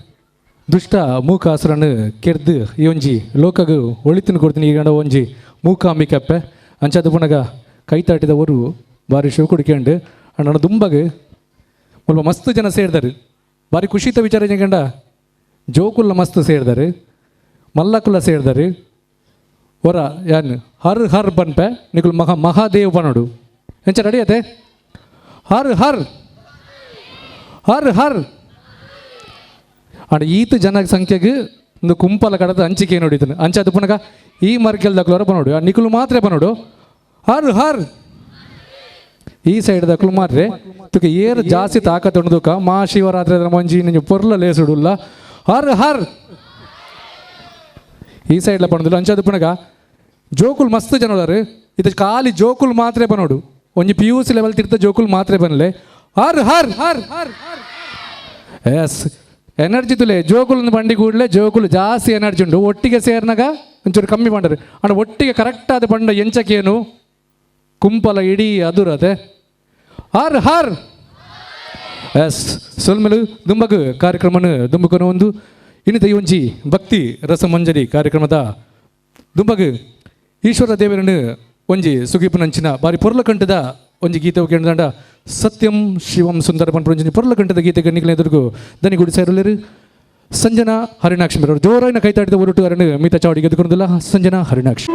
ದುಷ್ಟ ಮೂಕಾಸುರನು ಕೆರ್ದು ಈ ಒಂಜಿ ಲೋಕಗು ಒಳಿತಿನ ಕೊಡ್ತೀನಿ ಈಗ ಒಂಜಿ ಮೂಕಾಂಬಿಕಪ್ಪೆ ಅಂಚಾದ ಪುನಗ ಕೈತಾಟಿದವರು ಬಾರಿ ಶಿವ ಕುಡಿಕೊಂಡು ಅಣ್ಣ ದುಂಬಗೆ ಮುಲ್ಪ ಮಸ್ತ್ ಜನ ಸೇರ್ದಾರೆ. ಬಾರಿ ಖುಷಿತ ವಿಚಾರ ಗಂಡ ಜೋಕುಲ್ಲ ಮಸ್ತ್ ಸೇರ್ದಾರೆ, ಮಲ್ಲಕುಲ್ಲ ಸೇರ್ದಾರೆ. ಹೊರ ಯಾನ್ ಹರ್ ಹರ್ ಬನ್ಪೆ ನಿಕುಲ್ ಮಹಾ ಮಹಾದೇವ್ ಬನೋಡು ಎಂಚ ರೆಡಿ ಅತೆ ಹರ್ ಹರ್ ಹರ್ ಹರ್ ಅಂಡ್ ಈತ ಜನ ಸಂಖ್ಯೆಗೆ ಒಂದು ಕುಂಪಲ ಕಡದ ಹಂಚಿಕೆ ನೋಡಿದ್ದಾನೆ. ಅಂಚಾದ ಪುನಗ ಈ ಮರ್ಕೆಲ್ ದಕ್ಲೋರ ಬನೋಡು ನಿಕುಲು ಮಾತ್ರ ಬನೋಡು ಹರ್ ಹರ್ ಈ ಸೈಡ್ ದಕ್ಲು ಮಾರ್ರೆ ತುಕ ಏರ್ ಜಾಸ್ತಿ ತಾಕತ್ ಉಂಡುದುಕ ಮಹಾಶಿವರಾತ್ರಿ ಮಂಜಿ ನಿಂಜು ಪೊರ್ಲ ಲೇಸುಡುಲ್ಲ ಹರ್ ಹರ್ ಈ ಸೈಡ್ಲ ಪಣದುಲ್ಲ ಅಂಚಾದ ಪುನಗ ಜೋಕುಲ್ ಮಸ್ತ್ ಜನ ಉಳ್ಳಾರು ಇದು ಖಾಲಿ ಜೋಕುಲ್ ಮಾತ್ರ ಬನೋಡು ಒಂಜಿ ಪಿ ಯು ಸಿ ಲೆವೆಲ್ ತಿರ್ತ ಜೋಕುಲ್ ಮಾತ್ರ ಬನ್ಲೆ ಹರ್ ಹರ್ ಹರ್ ಹರ್. ಎಸ್ ಎನರ್ಜಿ ತುಲೆ ಜೋಕುಲ್ ಬಂಡಿ ಕೂಡಲೇ ಜೋಕುಲು ಜಾಸ್ತಿ ಎನರ್ಜಿ ಉಂಡು ಒಟ್ಟಿಗೆ ಸೇರ್ನಾಗ ಒಂಚೂರು ಕಮ್ಮಿ ಪಂಡರು ಅಂಡ ಒಟ್ಟಿಗೆ ಕರೆಕ್ಟ್ ಆದ ಪಂಡ ಎಂಚಕೇನು ಕುಂಪಲ ಇಡೀ ಅದುರತೆ ಹರ್ ಹರ್. ಎಸ್ ಸೊಲ್ಮೆಲು ದುಂಬಗು ಕಾರ್ಯಕ್ರಮನ ದುಂಬಕನ ಒಂದು ಇನ್ನಿತ ಒಂಜಿ ಭಕ್ತಿ ರಸಮಂಜರಿ ಕಾರ್ಯಕ್ರಮದ ದುಂಬಗು ಈಶ್ವರ ದೇವರನ್ನು ಒಂಜಿ ಸುಗಿಪುನಂಚಿನ ಬಾರಿ ಪೊರ್ಲಕಂಠದ ಒಂಜಿ ಗೀತೆ ಕೇಂದ್ರ ಸತ್ಯಂ ಶಿವಂ ಸುಂದರ ಪನ್ಪುರಂಜಿನಿ ಪೊರ್ಲಕಂಠದ ಗೀತೆ ಗಣ್ಣಿಗಳ ಎದುರುಗು ದನಿಗುಡಿ ಸೇರಲೇರು ಸಂಜನಾ ಹರಿಣಾಕ್ಷಿ ಅವರು ಜೋರಾಯಿನ ಕೈತಾಡಿದ ಒರಟು ಅರಣ ಮೀತ ಚಾವಡಿಗೆ ಎದುಕೊಂಡಿಲ್ಲ ಸಂಜನಾ ಹರಿಣಾಕ್ಷಿ.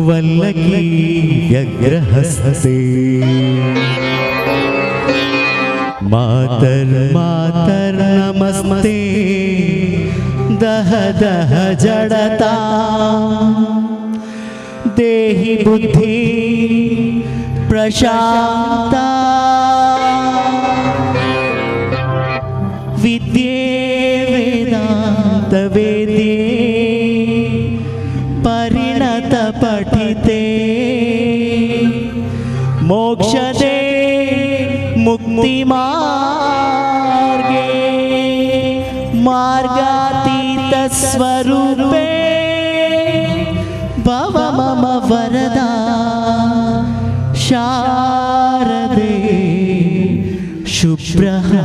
ವಲ್ಲಕಿ ವ್ಯಗ್ರಹಸ್ತೆ ಮಾತರ್ ಮಾತರ್ ನಮಸ್ತೆ ದಹ ದಹ ಜಡತಾ ದೇಹಿ ಬುದ್ಧಿ ಪ್ರಶಾಂತ ವಿದ್ಯೆ ವೇದಾಂತ ವೇದ್ಯೆ ಪರಿಣತ ಪಠಿತೆ ಮೋಕ್ಷದೆ ಮುಕ್ತಿ ಮಾರ್ಗೆ ಮಾರ್ಗಾತೀತ ಸ್ವರೂಪೇ ಭವ ಮಮ ವರದಾ ಶಾರದೆ ಶುಭ್ರಹಾರೆ.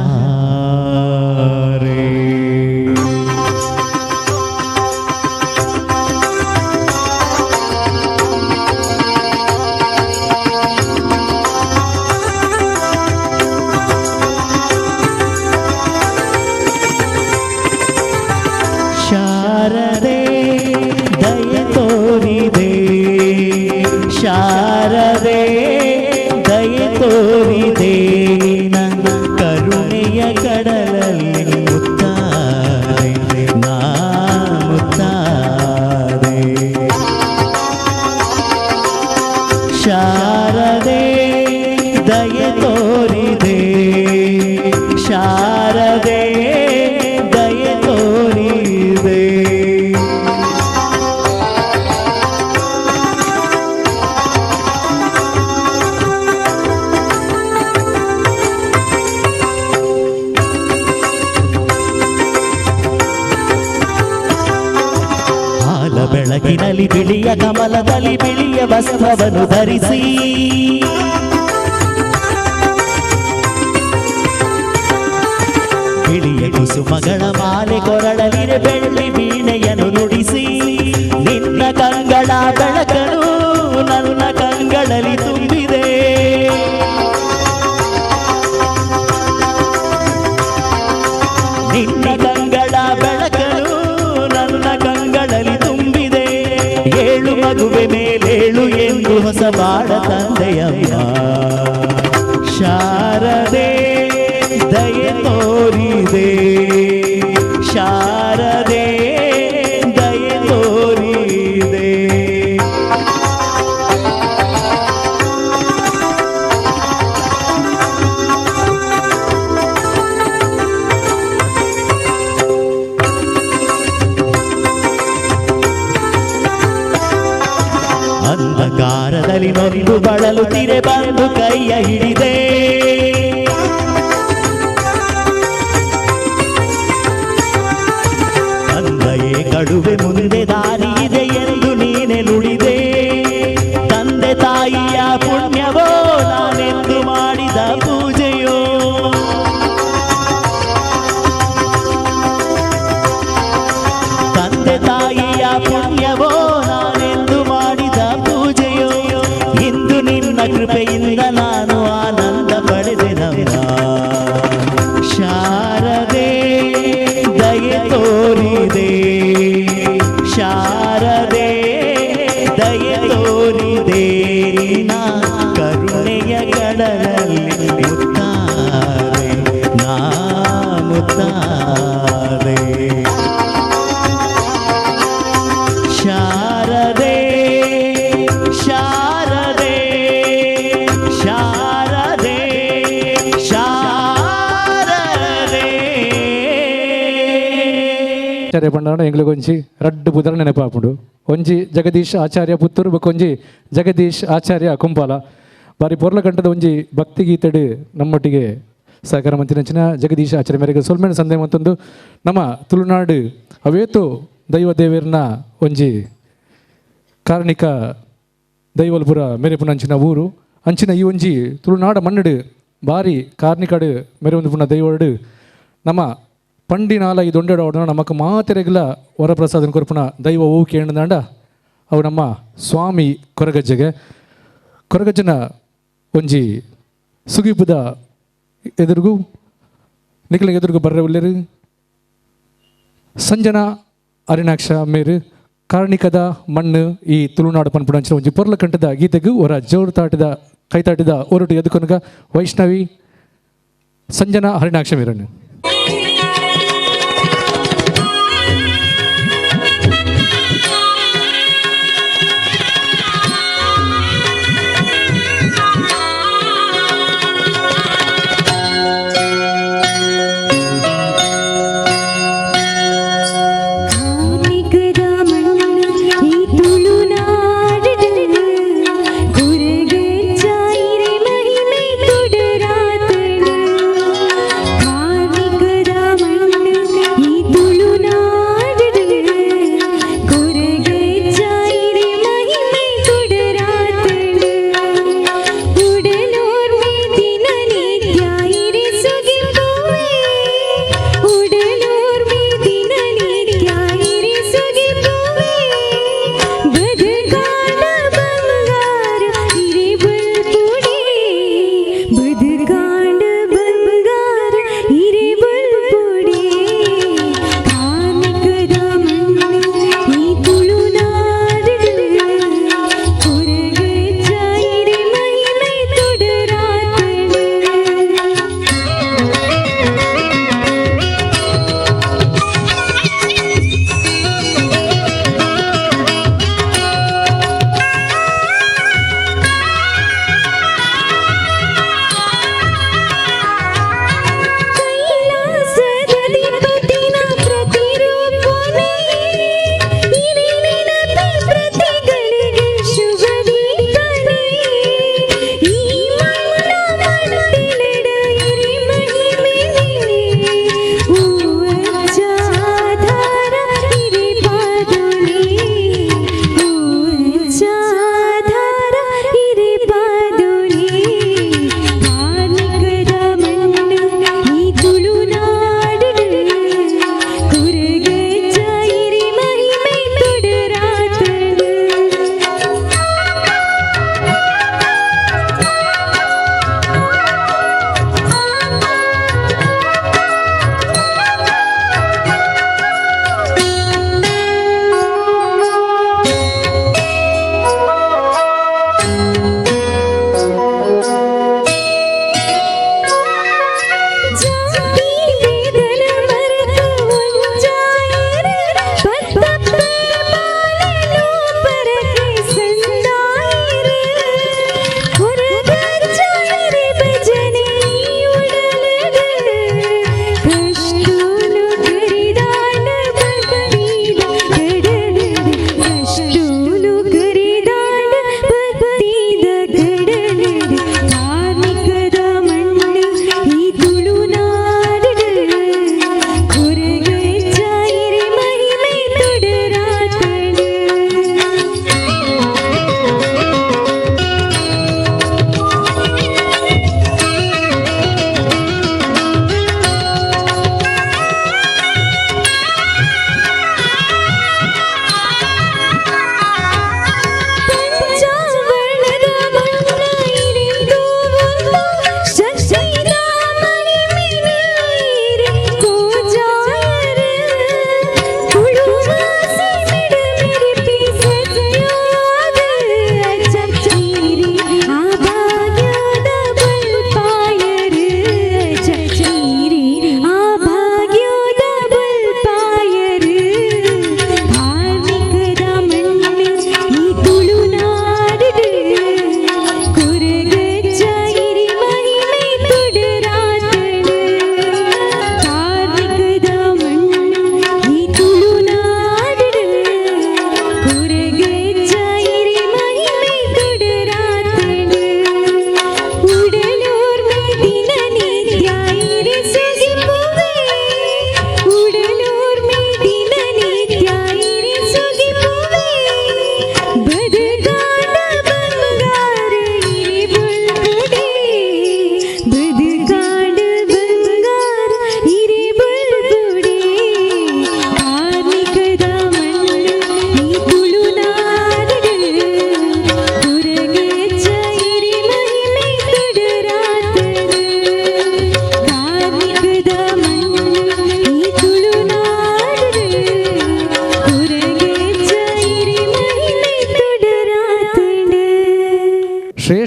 ಶಾರದೆ ದಯೆ ತೋರಿದೆ, ಶಾರದೆ ದಯೆ ತೋರಿದೆ, ನನ್ನ ಕರುಣೆಯ ಕಡಲಲ್ಲಿ ಮುತ್ತಾದೆ, ನಾ ಮುತ್ತಾದೆ. ಶಾರದೆ ದಯೆ ತೋರಿದೆ, ಶಾರದೆ ದಯೆ ತೋರಿದೆ. ಹಾಲ ಬೆಳಕಿನಲ್ಲಿ ಬಿಳಿಯ ಕಮಲದಲ್ಲಿ ಬಿಳಿಯ ವಸ್ತ್ರವನ್ನು ಧರಿಸಿ ಬಿಳಿಯ ಕುಸುಮಗಳ ಮಾಲೆ ಕೊರಳಲಿರೆ ಬೆಳ್ಳಿ ವೀಣೆಯನ್ನು ನುಡಿಸಿ ನಿನ್ನ ಕಂಗಳ ಬೆಳಕನು ನನ್ನ ಕಂಗಳಲ್ಲಿ ತುಂಬಿದೆ. ನಿನ್ನ ಕಂಗಳ ಬೆಳಕನು ನನ್ನ ಕಂಗಳಲ್ಲಿ ತುಂಬಿದೆ. ಏಳು ಮಗುವೆ ಮೇಲೇಳು ಎಂದು ಹೊಸ ಬಾಡ ತಂದೆಯಮ್ಮ. ಶಾರದೆ ದಯೆ ತೋರಿದೆ, ಶಾರದೆ ದಯೆ ತೋರಿದೆ. ಅಂಧಕಾರದಲ್ಲಿ ನೊಂದು ಬಳಲುತ್ತಿರೆ ಬಂದು ಕೈಯ ಹಿಡಿದೆ. ತಂದೆಯೇ ಕಡುವೆ ಮುಂದೆ ದಾರಿ ಇದೆ ಎಂದು ನೀನೆ ನುಡಿದೆ. ತಂದೆ ತಾಯಿಯ ಪುಣ್ಯವೋ ನಾನೆಂದು ಮಾಡಿದ ಪೂಜೆಯೋ. ತಂದೆ ತಾಯಿಯ ಪುಣ್ಯವೋ ನಾನೆಂದು ಮಾಡಿದ ಪೂಜೆಯೋ. ಇಂದು ನಿನ್ನ ಕೃಪೆಯಿಂದ ನಾನು ಆನಂದ ಪಡೆದೆನಮ್ಮ. ಶಾರದೆ ದಯೆ ತೋರಿದೆ, ಶಾರದೆ ದಯೆ ತೋರಿದೆ, ನಾ ಕರುಣೆಯ ಕಡಲಲ್ಲಿ ಮುತ್ತಾರೆ, ನಾ ಮುತ್ತಾರೆ. ಶಾರದೆ ಶಾರದೆ ಶಾರದೆ ಶಾರದೆ. ಆಚಾರ್ಯ ಪಂಡಾಣ ಎಂಗ್ಲಿಗೊಂಜಿ ರಡ್ಡು ಬುದರ ನೆನಪಾಪುಂಡು. ಒಂಜಿ ಜಗದೀಶ್ ಆಚಾರ್ಯ ಪುತ್ತೂರು ಬೊಕ್ಕೊಂಜಿ ಜಗದೀಶ್ ಆಚಾರ್ಯ ಕುಂಪಾಲ. ಬಾರಿ ಪೊರ್ಲಕಂಠದ ಒಂಜಿ ಭಕ್ತಿಗೀತೆಡು ನಮ್ಮೊಟ್ಟಿಗೆ ಸಹಕಾರ ಮಂತಿನಂಚಿನ ಜಗದೀಶ್ ಆಚಾರ್ಯ ಮೇರೆಗೆ ಸೊಲ್ಮೆನ ಸಂದೇಹ ಮತ್ತೊಂದು ನಮ್ಮ ತುಳುನಾಡು ಅವೇತು ದೈವ ದೇವೇರ್ನ ಒಂಜಿ ಕಾರ್ಣಿಕ ದೈವಲ್ಪುರ ಮೇರೆಪುನಂಚಿನ ಊರು ಅಂಚಿನ ಈ ಒಂಜಿ ತುಳುನಾಡ ಮಣ್ಣಡು ಬಾರಿ ಕಾರ್ಣಿಕಡು ಮೆರೆವೊಂದು ಪುನ ದೈವಡು ನಮ್ಮ ಪಂಡಿನಾಲ ಈ ದೊಂಡೆಡ ನಮಕ್ ಮಾತೆರೆಗ್ಲ ವರಪ್ರಸಾದನ ಕೊರ್ಪುನ ದೈವ ಓ ಕೇಂದ್ರಂಡ ಅವು ನಮ್ಮ ಸ್ವಾಮಿ ಕೊರಗಜ್ಜೆಗೆ ಕೊರಗಜ್ಜನ ಒಂಜಿ ಸುಗಿಪುದ ಎದುರಿಗೂ ನಿಖಲ ಎದುರಿಗೂ ಬರ್ರೆ ಉಲ್ಲೇರು ಸಂಜನಾ ಅರಿಣಾಕ್ಷ ಮೇರು ಕಾರ್ಣಿಕದ ಮಣ್ಣು ಈ ತುಳುನಾಡು ಪನ್ಪುನಂಚಿನ ಒಂಜಿ ಪೊರ್ಲಕಂಠದ ಗೀತೆಗ್ ಒರ ಜೋರು ತಾಟಿದ ಕೈತಾಟಿದ ಒರಟು ಎದುಕೊನಗ ವೈಷ್ಣವಿ ಸಂಜನಾ ಹರಿಣಾಕ್ಷ ವೀರಣ್ಣ. ಕಾರ್ಣಿಕದ ಮಣ್ಣು ಈ ತುಳುನಾಡು ಕೊರಗೆ ಚಾಯಿರೆ ಮಹಿಮೆ ತೊಡರಾತನು. ಕಾರ್ಣಿಕದ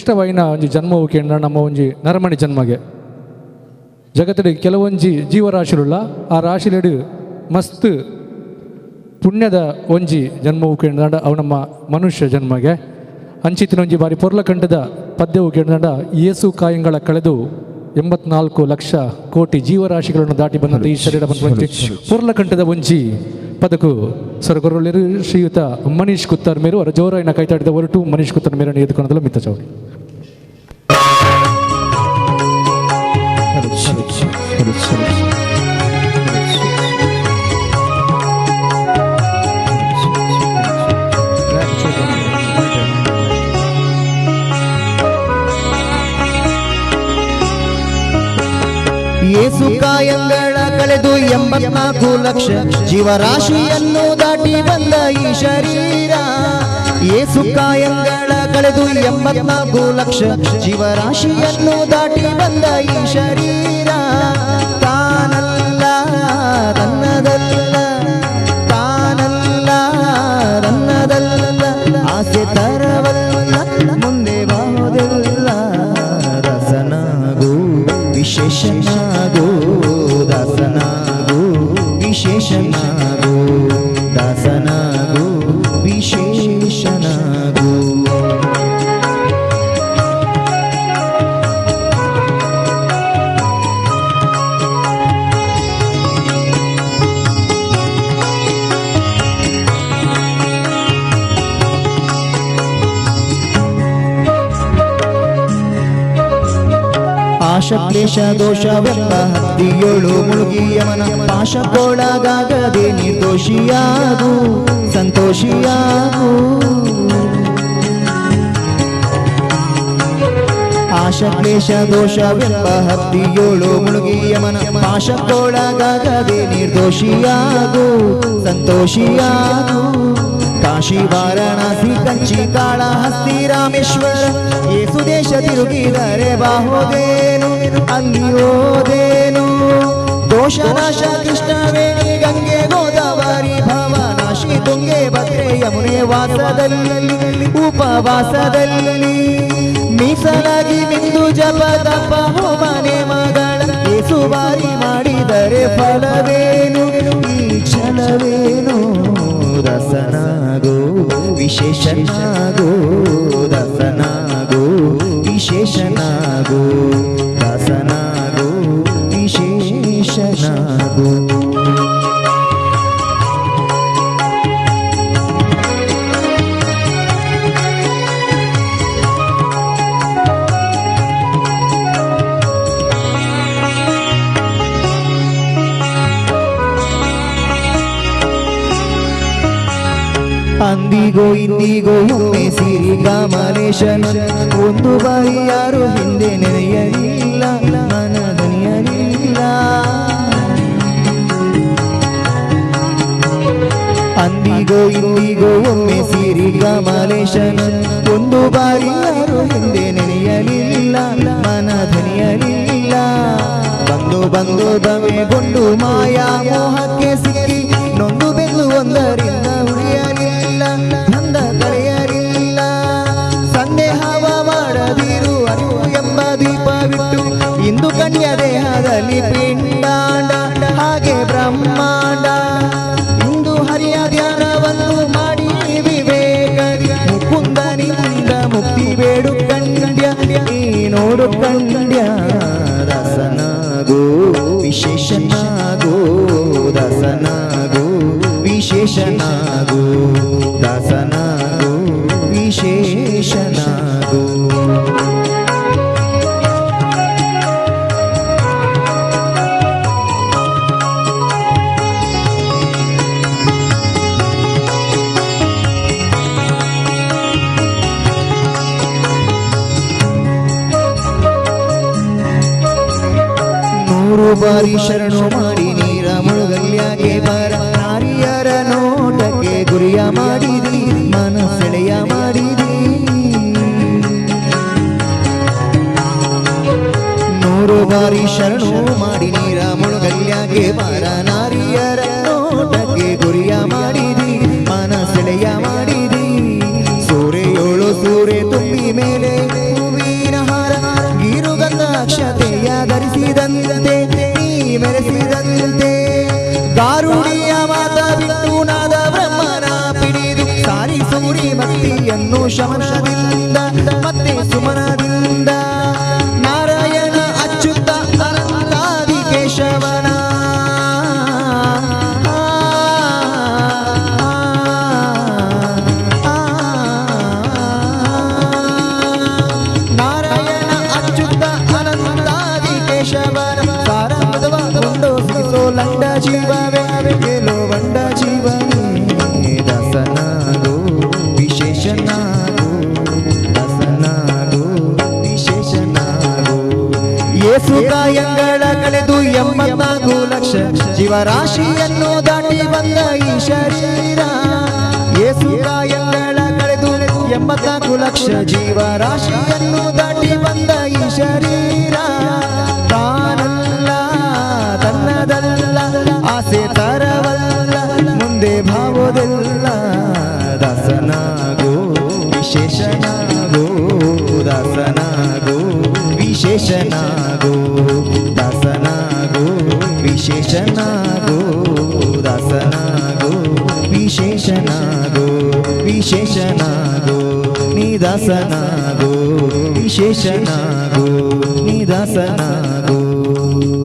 ಶ್ರೇಷ್ಠವಾಯಿನ ಒಂಜಿ ಜನ್ಮವು ಕೇಂದ್ರ ನಮ್ಮ ಒಂಜಿ ನರಮಣಿ ಜನ್ಮಗೆ ಜಗತ್ತಡಿ ಕೆಲವೊಂಜಿ ಜೀವರಾಶಿಲುಳ್ಳ ಆ ರಾಶಿಲೆಡು ಮಸ್ತ್ ಪುಣ್ಯದ ಒಂಜಿ ಜನ್ಮವು ಕೇಂದ್ರ ಅವು ನಮ್ಮ ಮನುಷ್ಯ ಜನ್ಮಗೆ ಅಂಚಿತಿನ ಒಂಜಿ ಬಾರಿ ಪೊರ್ಲಕಂಠದ ಪದ್ಯವು ಕೇಂದ್ರ ಯೇಸು ಕಾಯಂಗಳ ಕಳೆದು 84 ಲಕ್ಷ ಕೋಟಿ ಜೀವರಾಶಿಗಳನ್ನು ದಾಟಿ ಬಂದಂಥ ಈ ಶರೀರ ಬಂದ ಪೊರ್ಲಕಂಠದ ಒಂಜಿ ಪದಕು ಸರಗೊರಳಿರು ಶ್ರೀಯುತ ಮನೀಶ್ ಕುತ್ತಾರ್ ಮೇರು ಅವರ ಜೋರಾಯಿನ ಕೈತಾಡಿದ ಹೊರಟು ಮನೀಶ್ ಕುತ್ತಾರ್ ಮೇರನ್ನು ಎದುಕೊಂಡಲ್ಲ ಮಿತ್ತ ಚೌಡಿ. ಏಸು ಕಾಯಂಗಳ ಕಳೆದು 84 ಲಕ್ಷ ಜೀವರಾಶಿಯನ್ನು ದಾಟಿ ಬಂದ ಈ ಶರೀರ. ಏಸು ಕಾಯಂಗಳ ಕಳೆದು 84 ಲಕ್ಷ ಜೀವರಾಶಿಯನ್ನು ದಾಟಿ ಬಂದ ಈ ಶರೀರ. ತಾನಲ್ಲ ತನ್ನದಲ್ಲ, ತಾನಲ್ಲ ತನ್ನದಲ್ಲ, ಆಸೆ ತರವಲ್ಲ ಮುಂದೆ ಬಾವುದಿಲ್ಲ. ದಾಸನಾಗು ವಿಶೇಷನಾಗು, ದಾಸನಾಗು ವಿಶೇಷನಾಗು, ದಾಸನಾಗು ವಿಶೇಷನಾಗು. ಆಶಕ್ಲೇಶ ದೋಷವೆಂಬ ಹತ್ತಿಯೋಳು ಮುಳುಗಿಯವನ ಪಾಶಕ್ಕೊಳಗಾಗದೆ ನಿರ್ದೋಷಿಯಾಗು ಸಂತೋಷಿಯಾಗು. ಆಶಕ್ಲೇಶ ದೋಷವೆಂಬ ಹತ್ತಿಯೋಳು ಮುಳುಗಿಯವನ ಪಾಶಕ್ಕೊಳಗಾಗದೆ ನಿರ್ದೋಷಿಯಾಗು ಸಂತೋಷಿಯಾಗು. ಕಾಶಿ ವಾರಣಾಸಿ ಕಂಚಿ ಕಾಳಹಸ್ತಿ ರಾಮೇಶ್ವರ ಏಸು ದೇಶ ತಿರುಗಿದರೆ ಬಾಹೋದೇನು ಅಲ್ಲಿ ಓದೇನು. ದೋಷನಾಶ ಕೃಷ್ಣವೇಣಿ ಗಂಗೆ ಗೋದಾವರಿ ಭವನಾಶಿ ತುಂಗೆ ಭದ್ರೆ ಯಮುನೆ ವಾಸದಲ್ಲಿ ಉಪವಾಸದಲ್ಲಿ ಮೀಸಲಾಗಿ ಮಿಂದು ಜಪ ತಪ ಹೋಮನೆ ಮಗಳ ಏಸು ಬಾರಿ ಮಾಡಿದರೆ ಫಲವೇನು ಈ ಕ್ಷಣವೇನು. ದಾಸನಾಗೋ ವಿಶೇಷನಾಗೋ, ದಾಸನಾಗೋ ವಿಶೇಷನಾಗೋ, ದಾಸನಾಗೋ ವಿಶೇಷನಾಗೋ. ಅಂದಿಗೋ ಇಂದಿಗೋ ಒಮ್ಮೆ ಸಿರಿ ಕಾಮಲೇಶನ ಒಂದು ಬಾರಿ ಯಾರು ಹಿಂದೆ ನೆನೆಯಲಿಲ್ಲ ಮನದನಿಯಲಿಲ್ಲ. ಅಂದಿಗೋ ಇಂದಿಗೋ ಒಮ್ಮೆ ಸಿರಿ ಕಾಮಲೇಶನ ಒಂದು ಬಾರಿ ಯಾರು ಹಿಂದೆ ನೆನೆಯಲಿಲ್ಲ ಮನದನಿಯಲಿಲ್ಲ. ಬಂದು ಬಂದು ದಮೆಗೊಂಡು ಮಾಯಾ ಮೋಹಕ್ಕೆ ಸಿಕ್ಕಿ ನೊಂದು ಬೆಂದು ಒಂದರಿಂದ ಉಳಿಯಲಿಲ್ಲ ನಂದ ಕಳೆಯಲಿಲ್ಲ. ಸಂದೇಹವ ಮಾಡದಿರು ಅರಿವು ಎಂಬ ದೀಪವಿಟ್ಟು ಇಂದು ಕನ್ಯ ದೇಹದಲ್ಲಿ ಪಿಂಡಾಂಡ ಹಾಗೆ ಬ್ರಹ್ಮಾಂಡ. ಇಂದು ಹರಿಯ ಧ್ಯಾನವನ್ನು ಮಾಡಿ ವಿವೇಕ ಮುಕುಂದನಿಂದ ಮುಕ್ತಿ ಬೇಡು ಕಂಡ್ಯ ನೀ ನೋಡು ಕಂಡ್ಯ. ದಾಸನಾಗೋ ವಿಶೇಷನಾಗೋ, ದಾಸನಾಗೋ ವಿಶೇಷನಾಗೋ, ದಾಸನಾಗೋ ವಿಶೇಷನಾಗೋ. ನೂರು ಬಾರಿ ಶರಣು ಮಾಡಿ ನೀರ ಮುಳುಗಲ್ಯಾಗೆ ಬರ ನಾರಿಯರ ನೋಟಕ್ಕೆ ಗುರಿಯ ಮಾಡಿದಿ ಮನಸೆಳೆಯ ಮಾಡಿದಿ. ನೂರು ಬಾರಿ ಶರಣು ಮಾಡಿ ನೀರ ಮುಳುಗಲ್ಯಾಗೆ ಬರ ನಾರಿಯರ ನೋಟಕ್ಕೆ ಗುರಿಯ ಮಾಡಿದಿ ಮನಸೆಳೆಯ ಮಾಡಿದಿ. ಸೂರೆಯೋಳು ಸೂರೆ ತುಂಬಿ ಮೇಲೆ ಹೂವಿನ ಶಮನದಿಂದ ಮತ್ತೆ ಸುಮನದಿಂದ. ನಾರಾಯಣ ಅಚ್ಯುತ ಅನಂತಾದಿ ಕೇಶವನ. ನಾರಾಯಣ ಅಚ್ಯುತ ಅನಂತಾದಿ ಕೇಶವನ. ಸಾರಮೃತವ ಉಂಡೋ ಸಿಗಿಸೋ ಲಂಡ ಜೀವವೇ, ಏಲೋ ಬಂಡ ಜೀವನೇ. ದಾಸನಾಗೋ ವಿಶೇಷನಾಗೋ, ದಾಸನಾಗೋ ವಿಶೇಷನಾಗೋ. ಏಸು ಕಾಯಂಗಳ ಕಳೆದು 84 ಲಕ್ಷ ಜೀವರಾಶಿಯನ್ನು ದಾಟಿ ಬಂದ ಈ ಶರೀರ. ಏಸು ಕಾಯಂಗಳ ಕಳೆದು 84 ಲಕ್ಷ ಜೀವರಾಶಿಯನ್ನು ದಾಟಿ ಬಂದ ಈ ಶರೀರ. ತಾನಲ್ಲ ತನ್ನದಲ್ಲ, ಆಸೆ ತರವಲ್ಲ, ಮುಂದೆ ಭಾವದೆಲ್ಲ. ದಾಸನಾಗೋ ವಿಶೇಷನಾಗೋ, ದಾಸನಾಗೋ ವಿಶೇಷನಾಗೋ, ದಾಸನಾಗೋ ವಿಶೇಷನಾಗೋ, ದಾಸನಾಗೋ ವಿಶೇಷನಾಗೋ, ವಿಶೇಷನಾಗೋ ನೀ ದಾಸನಾಗೋ, ವಿಶೇಷನಾಗೋ ನೀ ದಾಸನಾಗೋ.